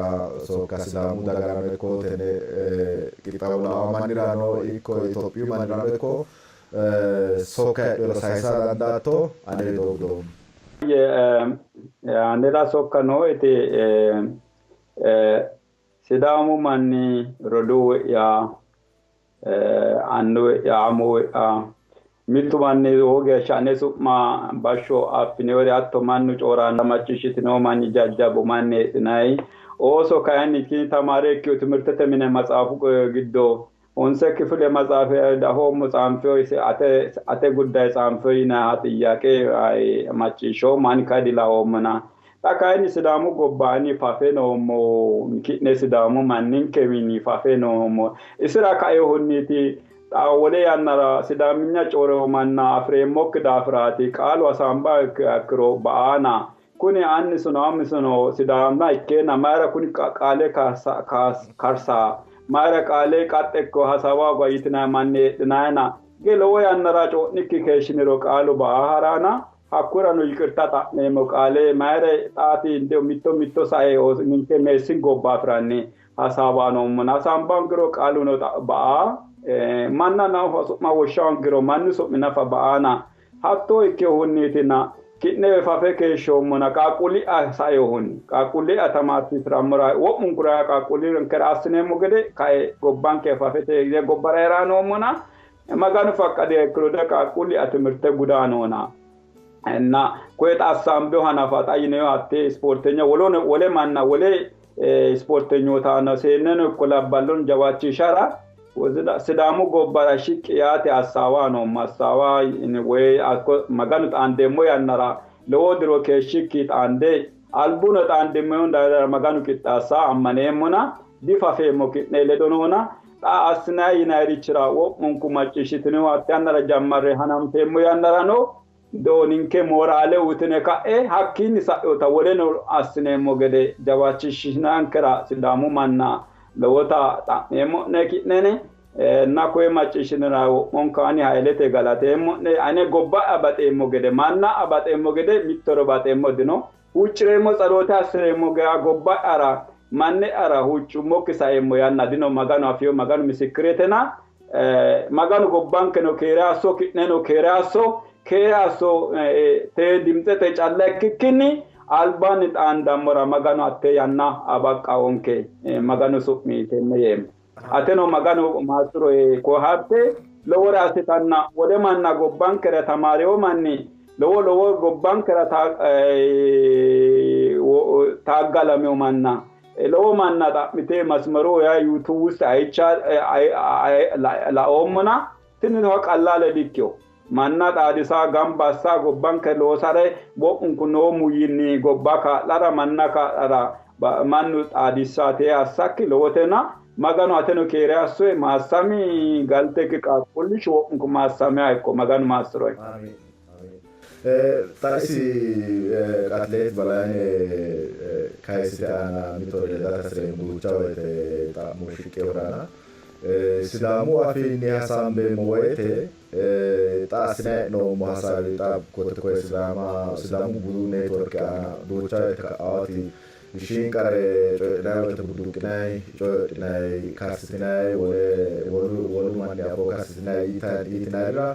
sokka Sidaamu dagarano ikko tenne qixxaawo la'awo mannirano ikko Itophiyu mannirano ikko sokka heedhuhero sayisa dandaatto ane widoo gudoommo. Anera sokka nooeti Sidaamu manni roduuwi'ya, annuwi'ya, amuwi'ya, mitu manni lowo geeshsha ane su'ma bashsho affinori hatto mannu coranna macciishshitino manni jajjabbu manni heedhinayi. Ooso kayinni tini tamaare ikkiyo timirtete mine matsaafu giddo honse kifile matsaafe dahoommo tsaanfeyo ise ate ate gudday tsaanfeyo yinayiha xiyyaqe macciishshoommo ani kayi dilawoommona. Xa kayinni Sidaamu gobbaanni fafe noommo, ki'ne Sidaamu manninkewiinni fafe noommo. Isira kainohunniiti xa wole yannara Sidaaminya coyi'reewo manna afi'reemmokki daafiraati. Qaalu hasaambaha ikkiro ba''aana. Kuni annisino ammisino Sidaama ikkeenna mayira kuni qaale karsa, mayira qaale qaxxe ikko hasaawa hoga yitinanni manni heedhinayina. Ge lowo yannara co'nikki keeshshiniro qaalu ba''a ha'rana. Hakkurano yiqirta xa'meemmo qaale mayira xaati inde mitto mitto sae ninke meessi gobba afi'ranni hasaawa noommona hasaambangiro qaaluno ba'a manna nafa su'ma woshshawangiro mannu su'mi nafa ba'ana hatto ikkehunniitina ki'ne fafe keeshshoommona qaaqquulli'ya saeehunni qaaqquulli'ya tamaarsiisi'rammora wo'munkura qaaqquullinkera assineemmo gede kae gobbanke fafete gobbara hee'ra noommona Maganu faqqadiha ikkiro da qaaqquulli'ya timirte guda noona. እና koye xa assaambeho hanafa xa yineyo hatte ispoortenya wolone wole manna wole ispoortenyootaano seenneno ikko labballon jawaachishara Sidaamu gobbara shiqqi yaate assaawa noommo assaawa woy Maganu xaandeemmo yannara lowo diro keeshshikki xaande albuno xaandeemmo daafira Maganu qixxaassa ammaneemmona difafeemmo ki'ne ledo noona xa assinanni yinannirichira wo'munku macciishshitinihu hatte yannara jammarre hananfeemmo yannarano do ninke mooraale uyitine ka'e hakkiinni sa'inota woleno assineemmo gede jawaachishshinankera Sidaamu manna lowota xa'meemmo'ne ki'nene na koye macciishshinira wo'monka ani Haylete galateemmo'ne. Ane gobba'ya baxeemmo gede manna baxeemmo gede mittore baxeemmo dino. Huucci'reemmo tsaloote assi'reemmo geya gobba'yara manni'yara huuccummokki saeemmo yanna dino. Maganu afiyo Maganu misikkiretena Maganu gobbankeno keere asso ki'neno keere asso keere asso te dimtsete calla ikkikkinni albaanni xaandammora Maganu hatte yanna abaqqawonke Maganu su'mi tenne yeemmo. Ateno Maganu maassiro ko hatte lowore assitanna wole manna gobbankera tamaarewo manni lowo lowo gobbankera taaggalameo manna lowo manna xa'mite masmaru yaa YouTube ውስጥ አይቻ laoommona tini qallaale dikkino manna xaadisa gamba assa gobbanke loosare wo'munku noo muyinni gobba kaa'lara manna kaa'lara mannu xaadissate assakki lowotena Maganu ateno keere assoe maassami galtekki qaaqquullishi wo'munku maassamiha ikko Maganu maassiroe. Xa isi Atleet Balayne kayisite aana mitore ledate hasi'reemmo duucha woyte xa'mo shiqqinohurana. Sidaamu afiinni hasaambeemmo woyte xa assinanni hee'noommo hasaawi xa kote koye Sidaama Sidaamu budu networke aana duucha woyte ka'awoti shiinqare coyidhinanni woyte budduuqqinanni coyidhinanni karsitinanni wole wolu wolu manni afoo karsitinanni yitinannirira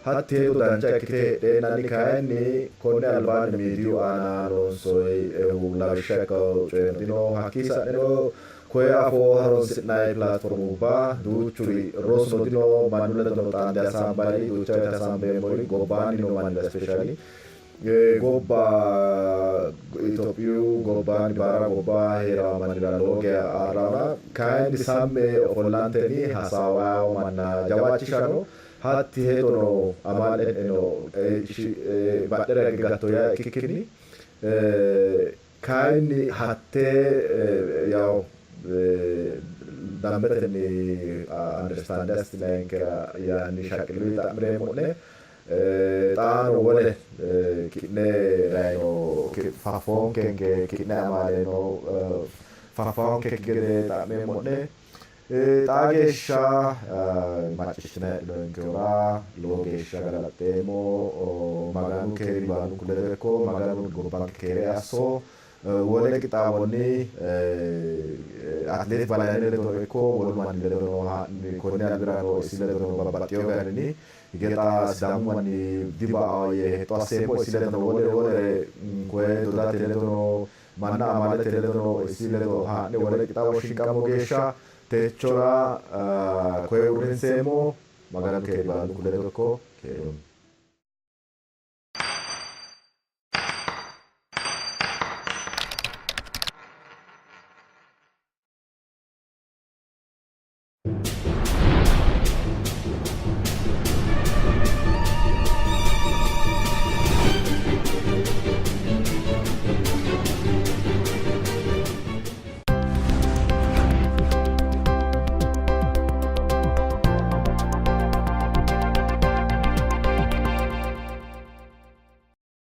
hatti hedo dancha ikkite heedheennanni kayinni konni albaanni miidiyu aana loonsoyihu lawishsha ikkanno coyino dino. Hakkii sa'neno koye afoo haroonsi'nanni pilaatformubba duuchuri rosuno dino, mannu ledono xaande hasaambanni duucha woyte hasaambeemmori gobbaanni noo mannira especially gobba Itophiyu gobbaanni baara gobba hee'rawo mannira lowo geya qarraona kayinni sammi yee ofollantenni hasaawayo manna jawaachishano hatti hedono amaale'neno badhera higge gatto yaa ikkikkinni kayinni hattee yawo dambetenni understand assitinayinkera yaanni shaqqillunni xa'mireemmo'ne. Xaano wole ki'ne dayino faffoonkenke ki'ne amaaleno faffaankekki gede xa'meemmo'ne. Xaa geeshsha macciishshitinanni heedhinonkehura lowo geeshsha galaxxeemmo. Maganu keeri baalunku ledo ikko. Maganu gobbanke keere asso. Wole qixxaawonni Atileet Balayneh ledono ikko wolu manni ledono konni albirano isi ledono babbaxxeewo garinni hige xa Sidaamu manni diba'anno yee hexxo asseemmo. Isi ledono wole wolere koye dodate ledono manna amaalete ledono isi ledo haa'ne wole qixxaawo shinqammo geeshsha techora koye uurrinseemmo. Maganu keeri baalunku ledo ikko. Keerunni.